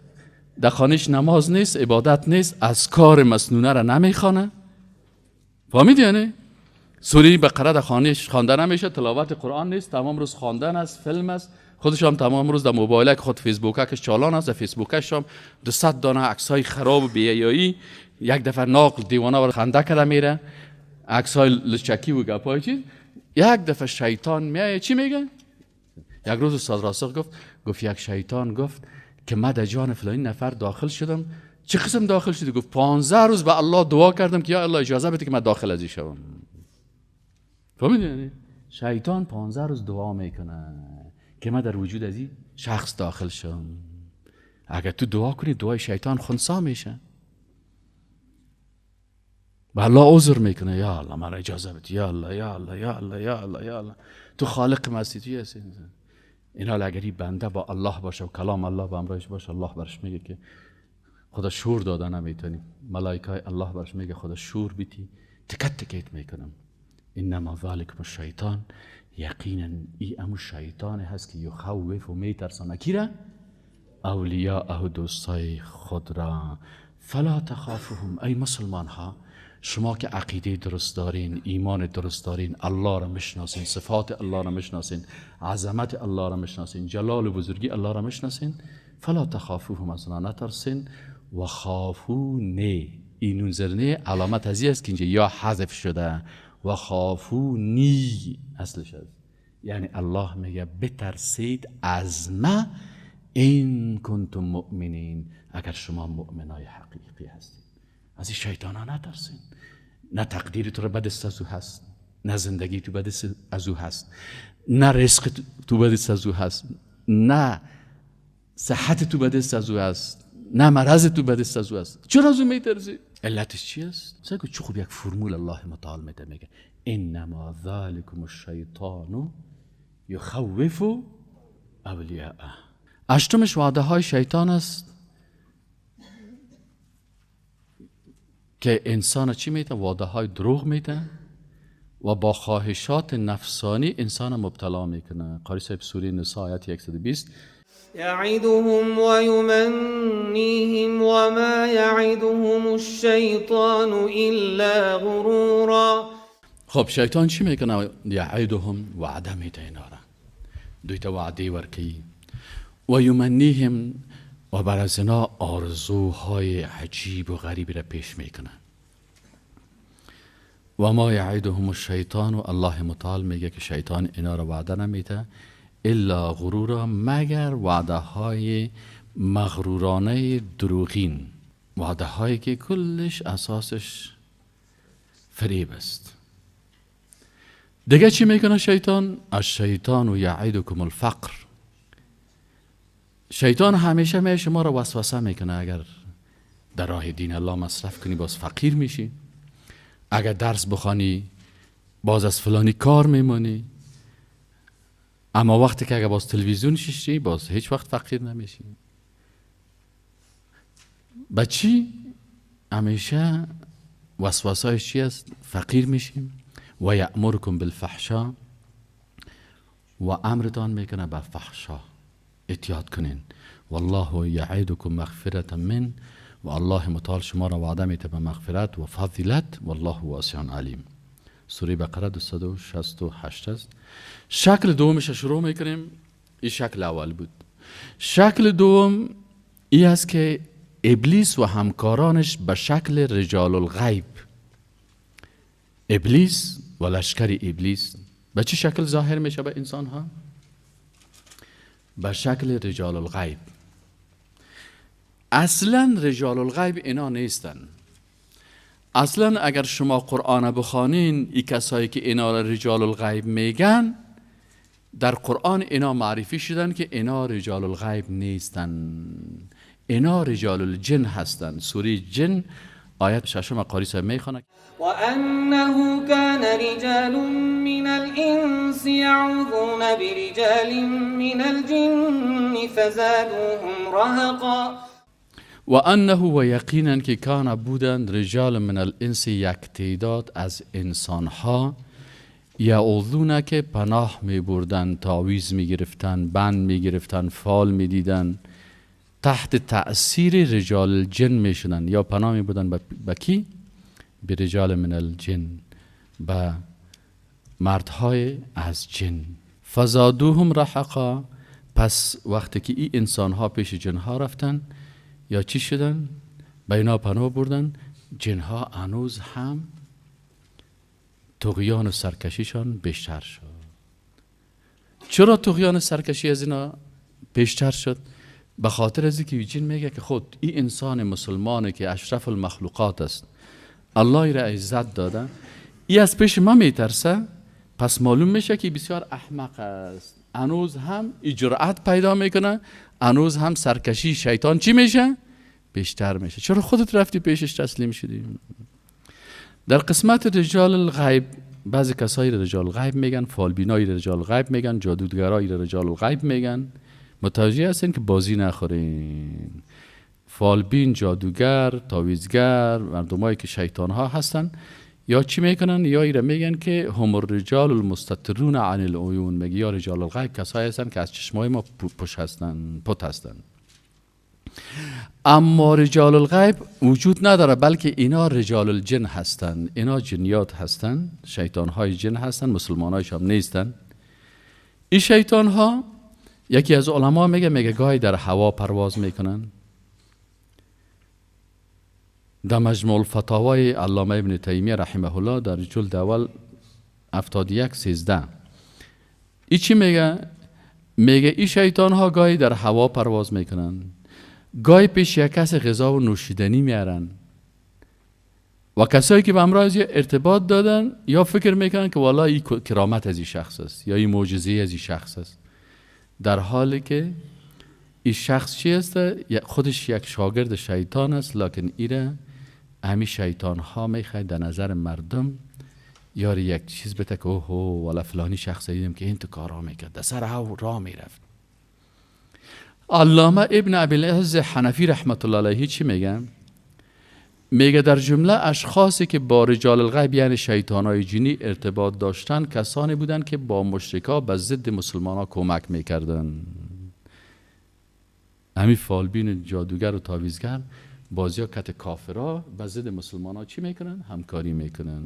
در خانهش نماز نیست، عبادت نیست، اذکار مسنونه را نمیخوانه. فهمیدی یعنی؟ سوره بقره در خانهش خوانده نمیشه، تلاوت قرآن نیست، تمام روز خواندن است، فیلم است، خودش هم تمام روز در موبایل خود فیسبوکش چالان است، در فیسبوکش هم 200 دانه عکسای خراب و بی‌حیایی، یک دفعه ناقل دیوانه ور خنده کرده میره، عکسای لچکی و گپای چیز. یک دفعه شیطان میایه چی میگه؟ یک روز استاد راسخ گفت یک شیطان گفت که من در جان فلانی نفر داخل شدم. چه قسم داخل شدی؟ گفت 15 روز به الله دعا کردم که یا الله اجازه بده که من داخل از این شوم. فهمیدی یعنی؟ شیطان 15 روز دعا میکنه که من در وجود از این شخص داخل شم. اگر تو دعا کنی دعای شیطان خنثی میشه. به الله عذر میکنه یا الله من اجازه بده، یا الله یا الله یا الله یا الله یا الله، تو خالق ما هستی، تو هستی. این حال اگر این بنده با الله باشه و کلام الله با همراهش باشه، الله برش میگه که خدا شور داده نمیتونی. ملائکه های الله برش میگه خدا شور بیتی تکت تکیت میکنم. انما ذلکم الشیطان، یقینا ای امو شیطان هست که یخوف و میترسانه کی را؟ اولیاء، دوستای خود را. فلا تخافهم، ای مسلمان ها، شما که عقیده درست دارین، ایمان درست دارین، الله را میشناسین، صفات الله را میشناسین، عظمت الله را میشناسین، جلال و بزرگی الله را میشناسین، فلا تخافوهم، از اونا نترسین. و خافونی، این نون زرنه علامت از است که اینجا یا حذف شده. و خافونی اصلش است، یعنی الله میگه بترسید از ما این کنتم مؤمنین، اگر شما مؤمنای حقیقی هستید. از این شیطان ها نترسین. نه تقدیر تو رو به دست از او هست، نه زندگی تو به دست از او هست، نه رزق تو به دست از او هست، نه صحت تو به دست از او هست، نه مرض تو به دست از او هست. چرا از او میترسی؟ علتش چی است؟ سعی کن چه خوب یک فرمول الله متعال میده، میگه انما ذلکم الشیطان یخوف اولیاءه. هشتمش وعده های شیطان است که انسان چی میده؟ وعده های دروغ میده و با خواهشات نفسانی انسان مبتلا میکنه. قاری صاحب سوره نساء آیت 120 یعدهم و یمنیهم و ما یعدهم الشیطان الا غرورا. خب شیطان چی میکنه؟ یعدهم، وعده میده اینا را، دوی تا وعده ورکی، و یمنیهم، و بر از اینا آرزوهای عجیب و غریبی را پیش میکنه. و ما یعدهم الشیطان، و الله متعال میگه که شیطان اینا را وعده نمیده الا غرورا، مگر وعده های مغرورانه دروغین، وعده هایی که کلش اساسش فریب است. دیگه چی میکنه شیطان؟ الشیطان یعدکم الفقر، شیطان همیشه می شما را وسوسه میکنه، اگر در راه دین الله مصرف کنی باز فقیر میشی، اگر درس بخوانی باز از فلانی کار میمانی، اما وقتی که اگر باز تلویزیون ششتی باز هیچ وقت فقیر نمیشی. بچی همیشه وسوسه چی است؟ فقیر میشیم. و یأمرکم بالفحشا، و امرتان میکنه به فحشا، احتیاط کنین. والله یعدکم مغفرة من، و الله متعال شما را وعده میده به مغفرت و فضیلت، والله واسع علیم. سوره بقره 268 است. شکل دومش شروع میکنیم. این شکل اول بود. شکل دوم این است که ابلیس و همکارانش به شکل رجال الغیب، ابلیس و لشکر ابلیس به چه شکل ظاهر میشه به انسان ها؟ به شکل رجال الغیب. اصلا رجال الغیب اینا نیستن. اصلا اگر شما قرآن بخوانین، ای کسایی که اینا را رجال الغیب میگن، در قرآن اینا معرفی شدن که اینا رجال الغیب نیستن، اینا رجال الجن هستن. سوره جن آیت ششم قاری صاحب میخوانه: وأنه كان رجال من الإنس يعوذون برجال من الجن فزادوهم رهقا. و انه و یقینا که کان بودند رجال من الانس، یک تعداد از انسانها، یعوذون که پناه می بردن، تعویذ می گرفتن، بند می گرفتن، فال می دیدن، تحت تأثیر رجال الجن می شدن یا پناه می بردن به کی؟ به رجال من الجن، به مردهای از جن. فزادوهم رهقا، پس وقتی که این انسانها پیش جنها رفتن یا چی شدن؟ به اینا پناه بردن، جنها هنوز هم طغیان و سرکشیشان بیشتر شد. چرا طغیان و سرکشی از اینا بیشتر شد؟ به خاطر از اینکه جن میگه که خود این انسان مسلمانه که اشرف المخلوقات است، الله را عزت داده، ای از پیش ما میترسه، پس معلوم میشه که بسیار احمق است. هنوز هم جرأت پیدا میکنه، هنوز هم سرکشی شیطان چی میشه؟ بیشتر میشه. چرا خودت رفتی پیشش تسلیم شدی؟ در قسمت رجال الغیب بعضی کسایی رجال الغیب میگن، فالبینای رجال الغیب میگن، جادوگرای رجال الغیب میگن. متوجه هستین که بازی نخورین. فالبین، جادوگر، تعویذگر، مردمایی که شیطان ها هستن، یا چی میکنن؟ یا ایره میگن که هم الرجال المستترون عن العیون، میگه یا رجال الغیب کسایی هستن که از چشمای ما پوش هستن، پت هستن. اما رجال الغیب وجود نداره، بلکه اینا رجال الجن هستن، اینا جنیات هستن، شیطان های جن هستن، مسلمان هایش هم نیستن. این شیطان ها یکی از علما میگه گاهی در هوا پرواز میکنن. در مجموع الفتاوای علامه ابن تیمیه رحمه الله در جلد اول 71-13 ای چی میگه؟ میگه این شیطان ها گاهی در هوا پرواز میکنن، گاهی پیش یک کس غذا و نوشیدنی میارن و کسایی که به همراه از ارتباط دادن یا فکر میکنن که والا این کرامت از این شخص است یا این معجزه از این شخص است، در حالی که این شخص چی است؟ خودش یک شاگرد شیطان است، لکن ایره همی شیطان ها میخواد در نظر مردم یاری یک چیز بده که اوه والا فلانی شخص دیدم که این تو کارا میکرد، در سر ها راه میرفت. علامه ابن ابی العز حنفی رحمت الله علیه چی میگه؟ میگه در جمله اشخاصی که با رجال الغیب یعنی شیطانای جنی ارتباط داشتن کسانی بودند که با مشرکا به ضد مسلمان ها کمک میکردن. همین فالبین جادوگر و تعویذگر بازیا کت کافرا به ضد مسلمان ها چی میکنن؟ همکاری میکنن.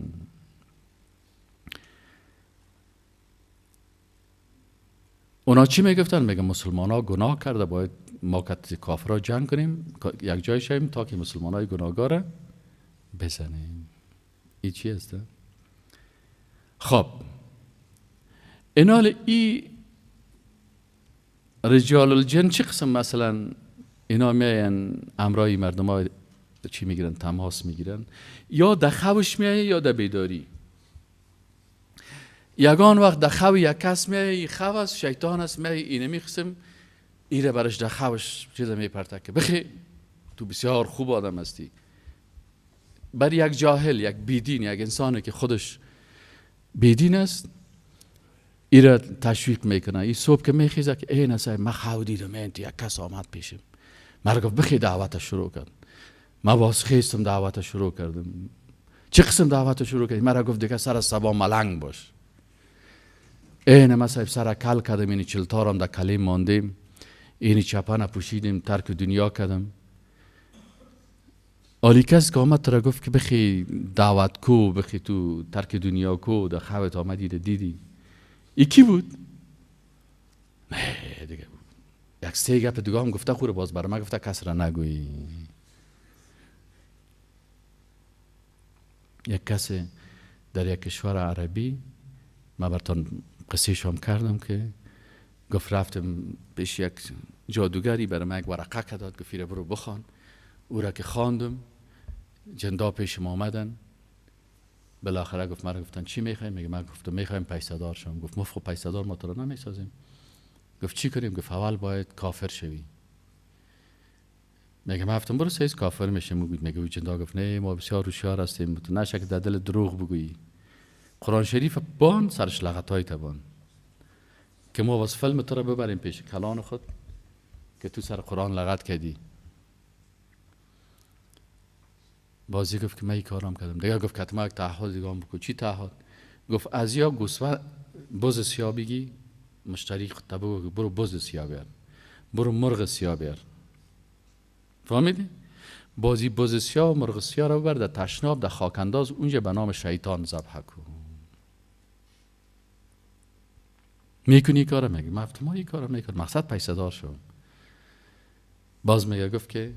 اونا چی میگفتن؟ میگه مسلمان ها گناه کرده، باید ما کت کافرا جنگ کنیم، یک جای شویم تا که مسلمان های گناهگار بزنیم. این چی هست؟ خب اینال ای رجال الجن چه قسم مثلا اینا میاین امرای مردم ها چی میگیرن؟ تماس میگیرن، یا در خوش میایه یا در بیداری. یگان وقت در خو یک کس میایه، خو است، شیطان است، میایه اینمی قسم ایره برش در خوش چیز میپرته که بخی تو بسیار خوب آدم هستی. بر یک جاهل، یک بیدین، یک انسانی که خودش بیدین است، ایره تشویق میکنه. این صبح که میخیزه که ای نسای من خو دیدم، این یک کس آمد پیشم، مرا گفت بخی دعوت شروع کرد. من باز خیستم دعوت شروع کردم. چه قسم دعوت شروع کردم؟ مرا گفت دیگه سر صبا ملنگ باش. این ما صاحب سر کل کردم، اینی چلتارم در کلیم ماندیم، اینی چپنه پوشیدیم، ترک دنیا کردم. آلی کس که آمد ترا گفت که بخی دعوت کو، بخی تو ترک دنیا کو، در خوت آمدی دیدی. ای کی بود؟ نه دیگه یک سه گپ دیگه هم گفته، خوره باز برای من گفته کس را نگویی. یک کسی در یک کشور عربی، من براتون قصه شام کردم که گفت رفتم پیش یک جادوگری، برای من یک ورقه که داد، گفت برو بخوان. او را که خواندم، جندا پیش ما آمدن. بالاخره گفت مرا گفتن چی میخوایم؟ میگه من گفتم میخوایم پیسه دار شم. گفت ما خب پیسه دار ما تو را نمیسازیم. گفت چی کنیم؟ گفت اول باید کافر شوی. میگه من گفتم برو سیز کافر میشم. میگه جندا گفت نه ما بسیار هوشیار هستیم، تو نشه که در دل دروغ بگویی. قرآن شریف بان سرش لغتای تبان که ما واس فیلم تو را ببریم پیش کلان خود که تو سر قرآن لغت کردی. بازی گفت که من این کارم کردم. دیگه گفت که ما یک تعهد دیگه هم بکن. چی تعهد؟ گفت از یا گوسفند بز سیاه بگی، مشتری خود بگو برو بز سیاه بیار، برو مرغ سیاه بیار. فهمیدی؟ بازی بز سیاه و مرغ سیاه رو ببر در تشناب، در خاک انداز، اونجا به نام شیطان ذبح کن. میکنی کارو؟ میگه من ما این کارو میکنم، مقصد پیسه دار شو. باز میگه گفت که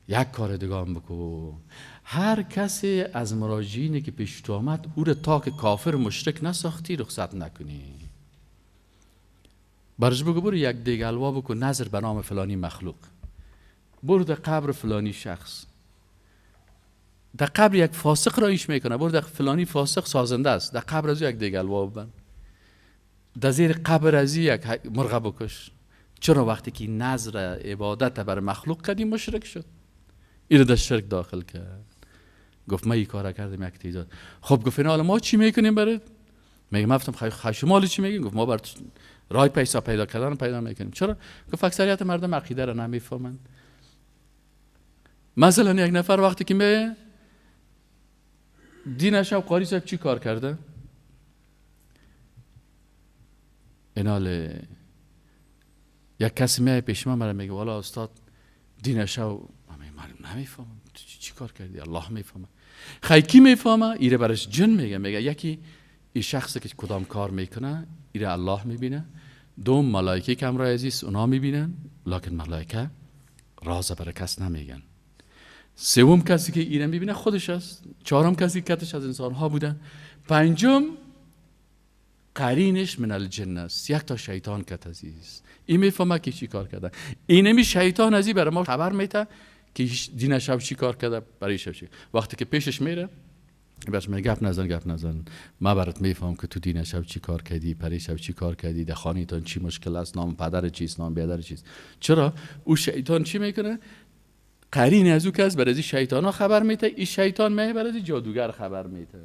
یک کار دیگه هم بکن، هر کسی از مراجعینی که پیش تو آمد او را تا که کافر مشرک نساختی رخصت نکنی. برش بگو برو یک دیگ الوا بکن نظر به نام فلانی مخلوق، برو در قبر فلانی شخص، در قبر یک فاسق را ایش میکنه، برو در فلانی فاسق سازنده است، در قبر از یک دیگ الوا ببند، در زیر قبر از یک مرغ بکش. چرا وقتی که نظر عبادت بر مخلوق کردی مشرک شد، این در شرک داخل کرد. گفت من این کار کردم یک تعداد. خب گفت اینا ما چی میکنیم برات؟ میگم گفتم شما چی میگین؟ گفت ما بر رای پیسا پیدا کردن پیدا میکنیم. چرا؟ گفت اکثریت مردم عقیده را نمیفهمند. مثلا یک نفر وقتی که می دینش قاری صاحب چی کار کرده؟ اینال یک کسی میای پیش من مرا میگه والا استاد دینش من نمیفهمم چی کار کردی، الله میفهمه. خی کی میفهمه؟ ایره برش جن میگه. میگه یکی این شخصی که کدام کار میکنه ایره الله میبینه، دوم ملائکه که همراه عزیز اونا میبینن، لکن ملائکه راز برای کس نمیگن. سوم کسی که ایره میبینه خودش است. چهارم کسی که کتش از انسان ها بوده. پنجم قرینش من الجن است، یک تا شیطان کت عزیز. این میفهمه که چی کار کرده. اینمی شیطان ازی برای ما خبر میده که دین شب چی کار کرده، برای شب چی. وقتی که پیشش میره برش میگه گپ نزن گپ نزن، من برات میفهم که تو دین شب چی کار کردی، پری شب چی کار کردی، در خانه تان چی مشکل است، نام پدر چیست، نام بیادر چیست. چرا؟ او شیطان چی میکنه؟ قرین از او کس برای شیطان ها خبر میده، این شیطان میه برای جادوگر خبر میده،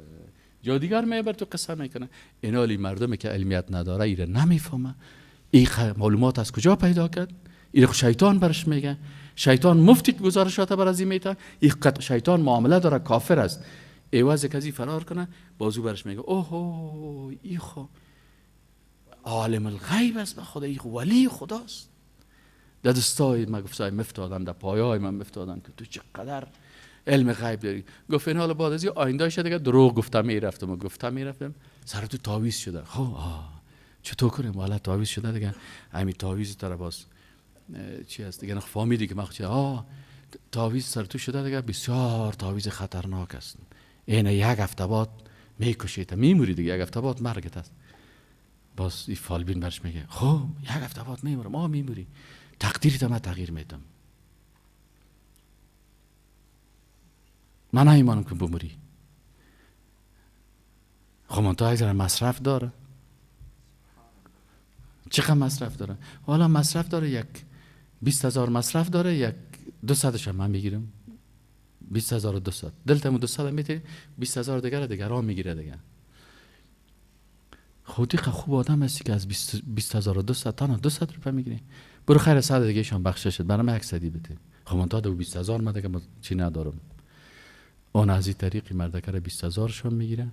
جادوگر میه بر تو قصه میکنه. اینالی مردمی که علمیت نداره ایره نمیفهمه این معلومات از کجا پیدا کرد. ایره شیطان برش میگه، شیطان مفتی گزارشات بر از این میته، این شیطان معامله داره، کافر است. عوض کسی فرار کنه بازو برش میگه اوه ای خو عالم الغیب است، به خدا ای ولی خداست. در دستای من گفت مفتادم، در پایای من مفتادم که تو چقدر علم غیب داری. گفت این حالا بعد از این آینده شده دیگه دروغ گفتم میرفتم و گفتم میرفتم سر تو تعویذ شده. خب چطور کنیم؟ والا تعویذ شده دیگه، همین تعویذ تر باز چی هست دیگه، فهمیدی که من چی تعویذ سر تو شده دیگه، بسیار تعویذ خطرناک است. این یک هفته بعد میکشید میموری دیگه، یک هفته بعد مرگت است. باز این فالبین برش میگه خب یک هفته بعد میمورم، آ میموری، تقدیرت من تغییر میدم، من نمیمانم که بموری. خب من تا یک ذره مصرف داره. چقدر مصرف داره؟ حالا مصرف داره یک 20,000 مصرف داره، یک 200 هم من میگیرم، 20,200 دلتم 200 میتی، 20,000 دیگر دیگران میگیره دیگه. خودی خوب آدم هستی که از 20,200 تنها 200 روپیه میگیری، برو خیر 100 دیگه شان بخشش شد، برام 100 بده. خب من تا 20,000 من دیگه چی ندارم. اون از این طریقی مردکه را 20,000 شان میگیره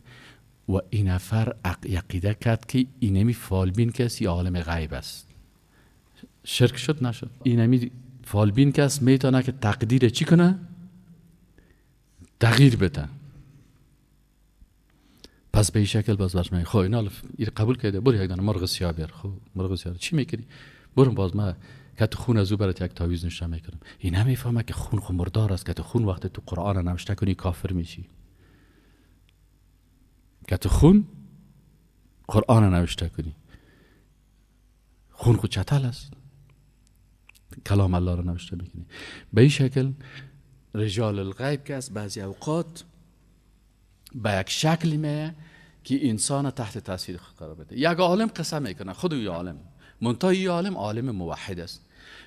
و این نفر عقیده کرد که اینمی فالبین کسی عالم غیب است. شرک شد نشد؟ اینمی فالبین کس میتونه که تقدیر چی کنه؟ تغییر بده. پس به این شکل باز برش میگه خب اینا قبول کرده، برو یک دانه مرغ سیاه بیار. خب مرغ سیاه چی میکردی؟ برو باز ما که تو خون از او برات یک تعویذ نوشته میکنم. این نمیفهمه که خون خو مردار است، که تو خون وقتی تو قرآن نوشته کنی کافر میشی. که تو خون قرآن نوشته کنی، خون خو چتل است، کلام الله رو نوشته میکنی. به این شکل رجال الغیب که است بعضی اوقات به یک شکلی میه که انسان تحت تاثیر خود قرار بده. یک عالم قسم میکنه، خود او عالم، منتها این عالم عالم موحد است.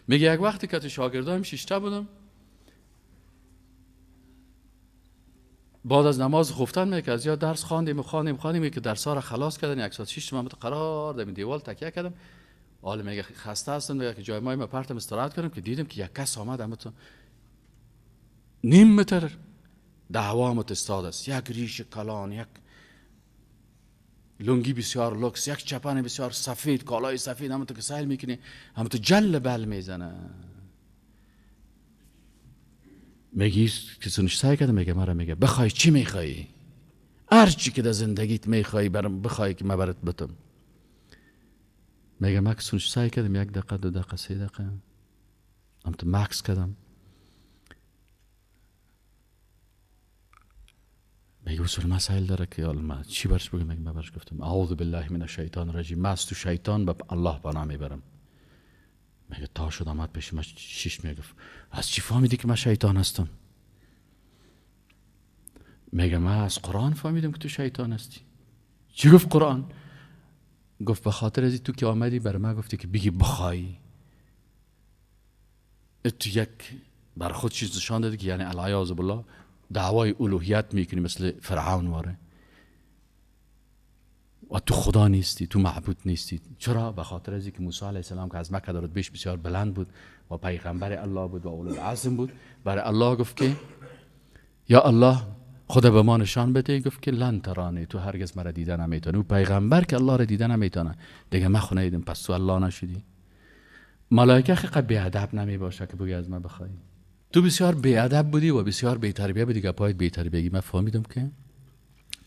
میگه یک وقتی که تو شاگردایم شیشته بودم، بعد از نماز خفتن میگه از یا درس خواندیم و خواندیم که درس ها را خلاص کردن، یک ساعت شش من قرار در دیوال تکیه کردم. عالم میگه خسته هستم، میگه که جای ما پرتم استراحت کردم که دیدم که یک کس آمد اما تو نیم متر دعوامت استاد است، یک ریش کلان، یک لنگی بسیار لوکس، یک چپن بسیار سفید، کالای سفید، همون تو که سیل میکنی همون تو جل بل میزنه. میگی که سنش سعی کرده، میگه مرا میگه بخوای چی میخوایی، هر چی که در زندگیت میخوایی برم بخوای که من برات بتم. میگه من که سنش سعی کردم 1 دقیقه 2 دقیقه 3 دقیقه هم تو مکس کردم. میگه اصول مسائل داره که من چی برش بگم؟ میگه من برش گفتم اعوذ بالله من الشیطان الرجیم، من از تو شیطان به الله پناه میبرم. میگه تا شد آمد پیش من شیش، میگفت از چی فهمیدی که من شیطان هستم؟ میگه من از قرآن فهمیدم که تو شیطان هستی. چی گفت قرآن؟ گفت به خاطر از تو که آمدی بر من گفتی که بگی بخوای، تو یک بر خود چیز نشان دادی که یعنی العیاذ بالله دعوای الوهیت میکنی مثل فرعون واره، و تو خدا نیستی، تو معبود نیستی. چرا؟ به خاطر از اینکه موسی علیه السلام که از مکه دارد بیش بسیار بلند بود و پیغمبر الله بود و اولوالعزم بود، برای الله گفت که یا الله خدا به ما نشان بده. گفت که لن ترانی، تو هرگز مرا دیده نمیتونی. او پیغمبر که الله را دیده نمیتونه دیگه، من خو ندیدم، پس تو الله نشدی. ملائکه خیلی بی‌ادب نمی باشه که بگی از من بخوای. تو بسیار بی‌ادب بودی و بسیار بی‌تربیه بودی، گپایت بی‌تربیگی. من فهمیدم که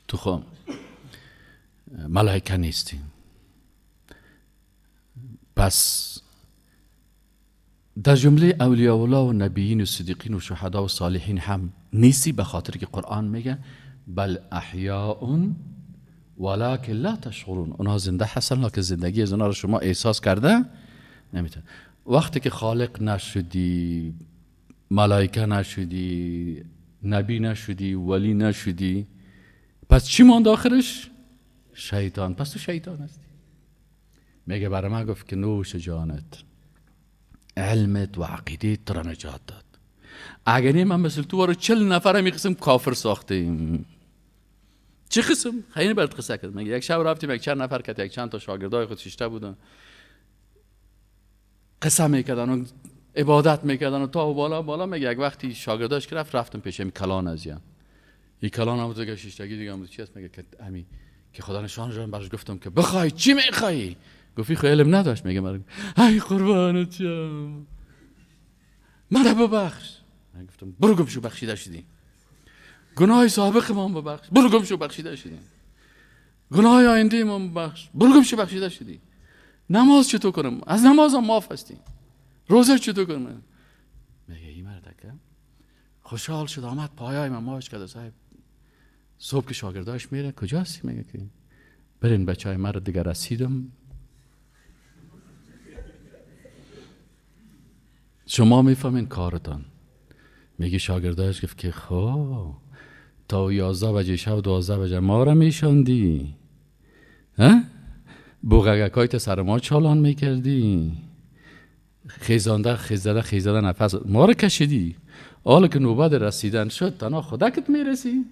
تو خو ملائکه نیستی. پس در جمله اولیاء الله و نبیین و صدیقین و شهدا و صالحین هم نیستی، به خاطر که قرآن میگه بل احیاء ولکن لا تشعرون، اونا زنده هستن لکن زندگی از اونا رو شما احساس کرده نمیتونی. وقتی که خالق نشدی، ملائکه نشدی، نبی نشدی، ولی نشدی، پس چی ماند آخرش؟ شیطان. پس تو شیطان هستی. میگه برای من گفت که نوش جانت، علمت و عقیدت را نجات داد. اگه نه من مثل تو رو 40 نفر می قسم کافر ساختیم. چه قسم؟ خیلی برات قصه کردم. میگه یک شب رفتیم یک چند نفر که یک چند تا شاگردای خود شیشته بودن، قصه میکردن و عبادت میکردن و تا و بالا بالا. میگه یک وقتی شاگرداش که رفتم پیش این کلان از این کلان هم تو که شیشتگی دیگه هم چی هست؟ میگه که امی که خدا نشان جان براش گفتم که بخوای چی میخوای؟ گفت خو علم نداشت. میگه من ای قربانت شم، مرا ببخش. من گفتم برو گم شو بخشیده شدی، گناه سابق ما ببخش، برو گم شو بخشیده شدی، گناه آینده ما ببخش، برو گم شو بخشیده شدی. نماز چطور کنم؟ از نمازم معاف هستی. روزه چطور کنم؟ میگه این مردکه خوشحال شد، آمد پایای من ماش کرد. صاحب صبح که شاگرداش میره کجا هستی؟ میگه که برین بچهای من رو دیگه رسیدم، شما میفهمین کارتان. میگه شاگرداش گفت که خب تا 11 بجه شب 12 بجه ما را میشاندی، ها؟ بوغگکایت سر ما چالان میکردی، خیزانده خیزده خیزده نفس ما رو کشیدی، حالا که نوبت رسیدن شد تنها خودکت میرسی.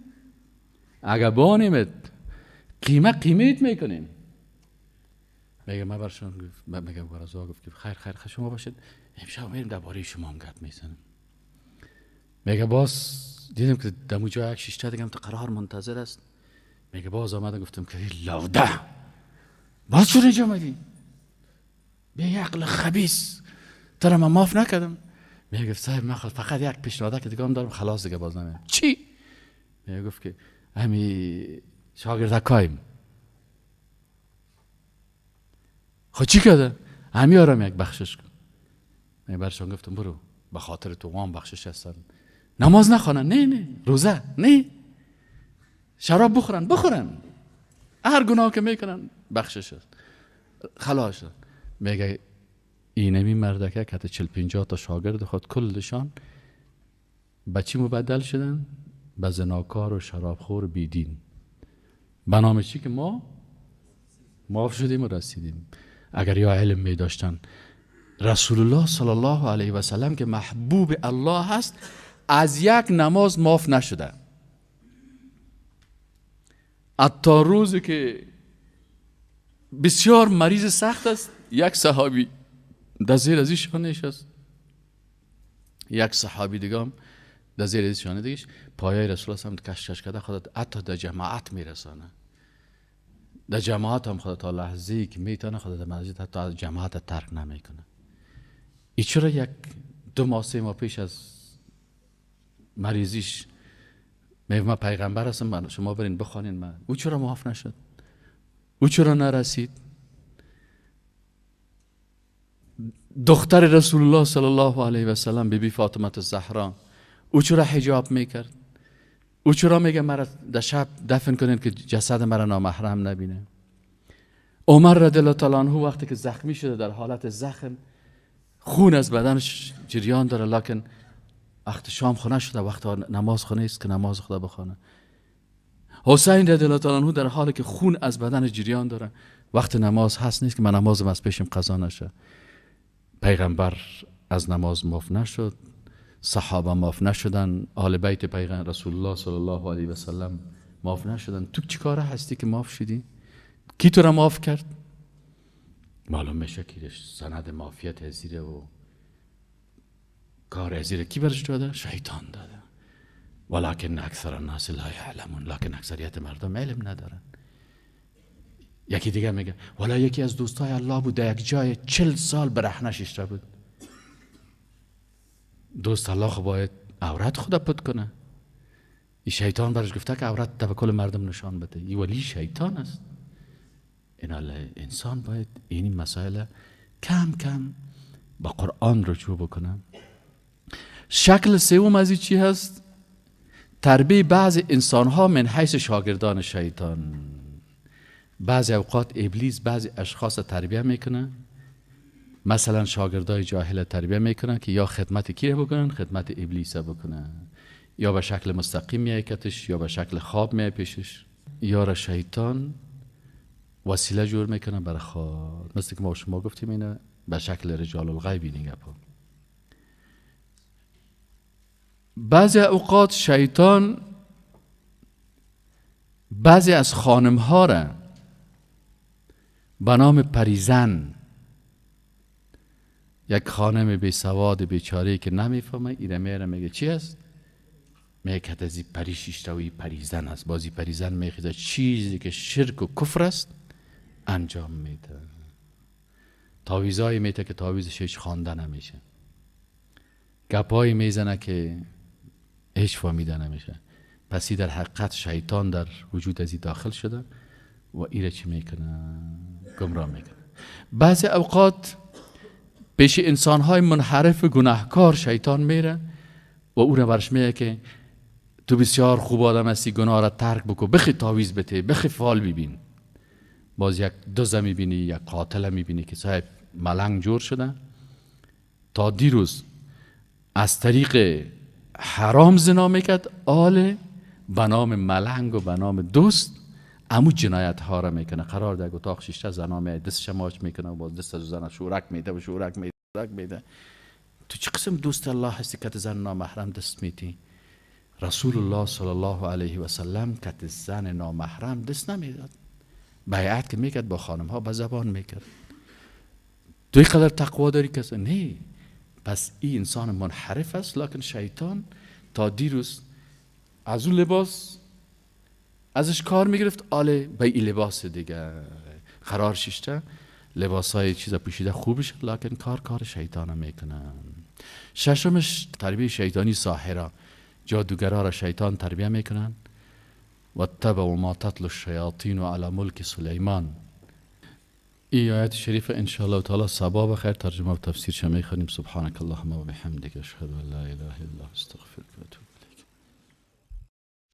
اگه بانیمت قیمه قیمت میکنیم. میگه من برشان میگم برازا گفت که خیر خیر خیر شما باشید، امشب میریم درباره شما هم گپ میزنم. میگه باز دیدم که دمو جای یک شیشته دیگه هم تو قرار منتظر است. میگه باز آمدم گفتم که لوده باز چون اینجا آمدی؟ به عقل خبیث ترا من معاف نکردم. میگه صاحب من فقط یک پیشنهاد که دیگه هم دارم، خلاص دیگه باز نمیم. چی؟ میگه گفت که همی شاگردکایم. خب چی کرده؟ همی آرام یک بخشش کن. میگه برشان گفتم برو به خاطر تو وام بخشش هستن، نماز نخوانن، نه نه، روزه نه، شراب بخورن بخورن، هر گناه که میکنن بخشش هست، خلاص شد. میگه اینمی مردکه که 40-50 تا شاگرد خود کلشان به چی مبدل شدن؟ به زناکار و شرابخور بیدین. به نام چی که ما معاف شدیم و رسیدیم. اگر یا علم می داشتن، رسول الله صلی الله علیه و سلم که محبوب الله هست از یک نماز معاف نشده. حتی روزی که بسیار مریض سخت است، یک صحابی در زیر از ایشان نشست، یک صحابی دیگه هم در زیر از ایشان دیگه پایای رسول الله هم کش کش کرده خودت حتی در جماعت میرسانه، در جماعت هم خودت تا لحظه‌ای که میتونه خودت مسجد حتی از جماعت ترک نمیکنه. ای چرا 1-2 ماه 3 ماه پیش از مریضیش میگه من پیغمبر هستم، شما برین بخوانین من، او چرا معاف نشد؟ او چرا نرسید؟ دختر رسول الله صلی الله علیه و سلم بی بی فاطمه الزهرا، او چرا حجاب میکرد؟ او چرا میگه مرا در شب دفن کنین که جسد مرا نامحرم نبینه؟ عمر رضی الله تعالی عنه وقتی که زخمی شده در حالت زخم، خون از بدنش جریان داره، لکن وقت شام خونه شده، وقت نماز خونه است که نماز خدا بخونه. حسین رضی الله تعالی عنه در حالی که خون از بدن جریان داره، وقت نماز هست نیست که من نمازم از پیشم قضا نشه. پیغمبر از نماز معاف نشد، صحابه معاف نشدن، آل بیت پیغمبر رسول الله صلی الله علیه و سلم معاف نشدن. تو چی کاره هستی که معاف شدی؟ کی تو را معاف کرد؟ معلوم میشه که سند معافیت ازیره و کار ازیره کی برش داده؟ شیطان داده. ولکن اکثر الناس لا یعلمون، لکن اکثریت مردم علم ندارن. یکی دیگه میگه ولی یکی از دوستای الله بود در یک جای 40 سال برهنه ششته بود. دوست الله خب باید عورت خدا پت کنه. این شیطان برش گفته که عورت به کل مردم نشان بده. این ولی شیطان است. این انسان باید این مسائل کم کم با قرآن رجوع بکنه. شکل سوم از این چی هست؟ تربیه بعض انسان ها من حیث شاگردان شیطان. بعضی اوقات ابلیس بعضی اشخاص تربیه میکنه، مثلا شاگردای جاهل تربیه میکنن که یا خدمت کی بکنن؟ خدمت ابلیس بکنن، یا به شکل مستقیم میای کتش، یا به شکل خواب میای پیشش، یا را شیطان وسیله جور میکنه برای خود. مثل که ما شما گفتیم اینه به شکل رجال الغیب این گپا. بعضی اوقات شیطان بعضی از خانم ها را به نام پریزن، یک خانم بی سواد بیچاره که نمیفهمه، ایره میره میگه چی است؟ میگه که از پری شیشته و ای پریزن است. بازی پریزن میخیزه چیزی که شرک و کفر است انجام میده. تعویذایی میده که تعویذش هیچ خوانده نمیشه، گپایی میزنه که هیچ فهمیده نمیشه. پس در حقیقت شیطان در وجود از این داخل شده و ایره چی میکنه؟ گمراه میکنه. بعضی اوقات پیش انسانهای منحرف گناهکار شیطان میره و او را برش میگه که تو بسیار خوب آدم هستی، گناه را ترک بکن، بخی تعویذ بده، بخی فال ببین. باز یک دزد میبینی، یک قاتل میبینی که صاحب ملنگ جور شده، تا دیروز از طریق حرام زنا میکرد، آل به نام ملنگ و به نام دوست امو جنایت ها را میکنه. قرار در اتاق شیشته زنا میاد، دستش ماچ میکنه و باز دست از زن شورک میده و شورک میده. میده. تو چه قسم دوست الله هستی که زن نامحرم دست میتی؟ رسول الله صلی الله علیه و سلم که زن نامحرم دست نمیداد. بیعت که میکرد با خانم ها به زبان میکرد. تو قدر تقوا داری کس نه. پس این انسان منحرف است، لکن شیطان تا دیروز از اون لباس ازش کار میگرفت، آله به این لباس دیگه قرار شیشته، لباس های چیز پوشیده خوبش، لکن کار شیطان میکنن. ششمش تربیه شیطانی ساحره، جادوگرا را شیطان تربیه میکنن. واتبعوا ما تتلو الشیاطین علی ملک سلیمان. این آیت شریف انشاءالله تعالی صبا بخیر ترجمه و تفسیرش میخوانیم. سبحانك اللهم و بحمدک اشهد ان لا اله الا انت استغفرک و اتوب.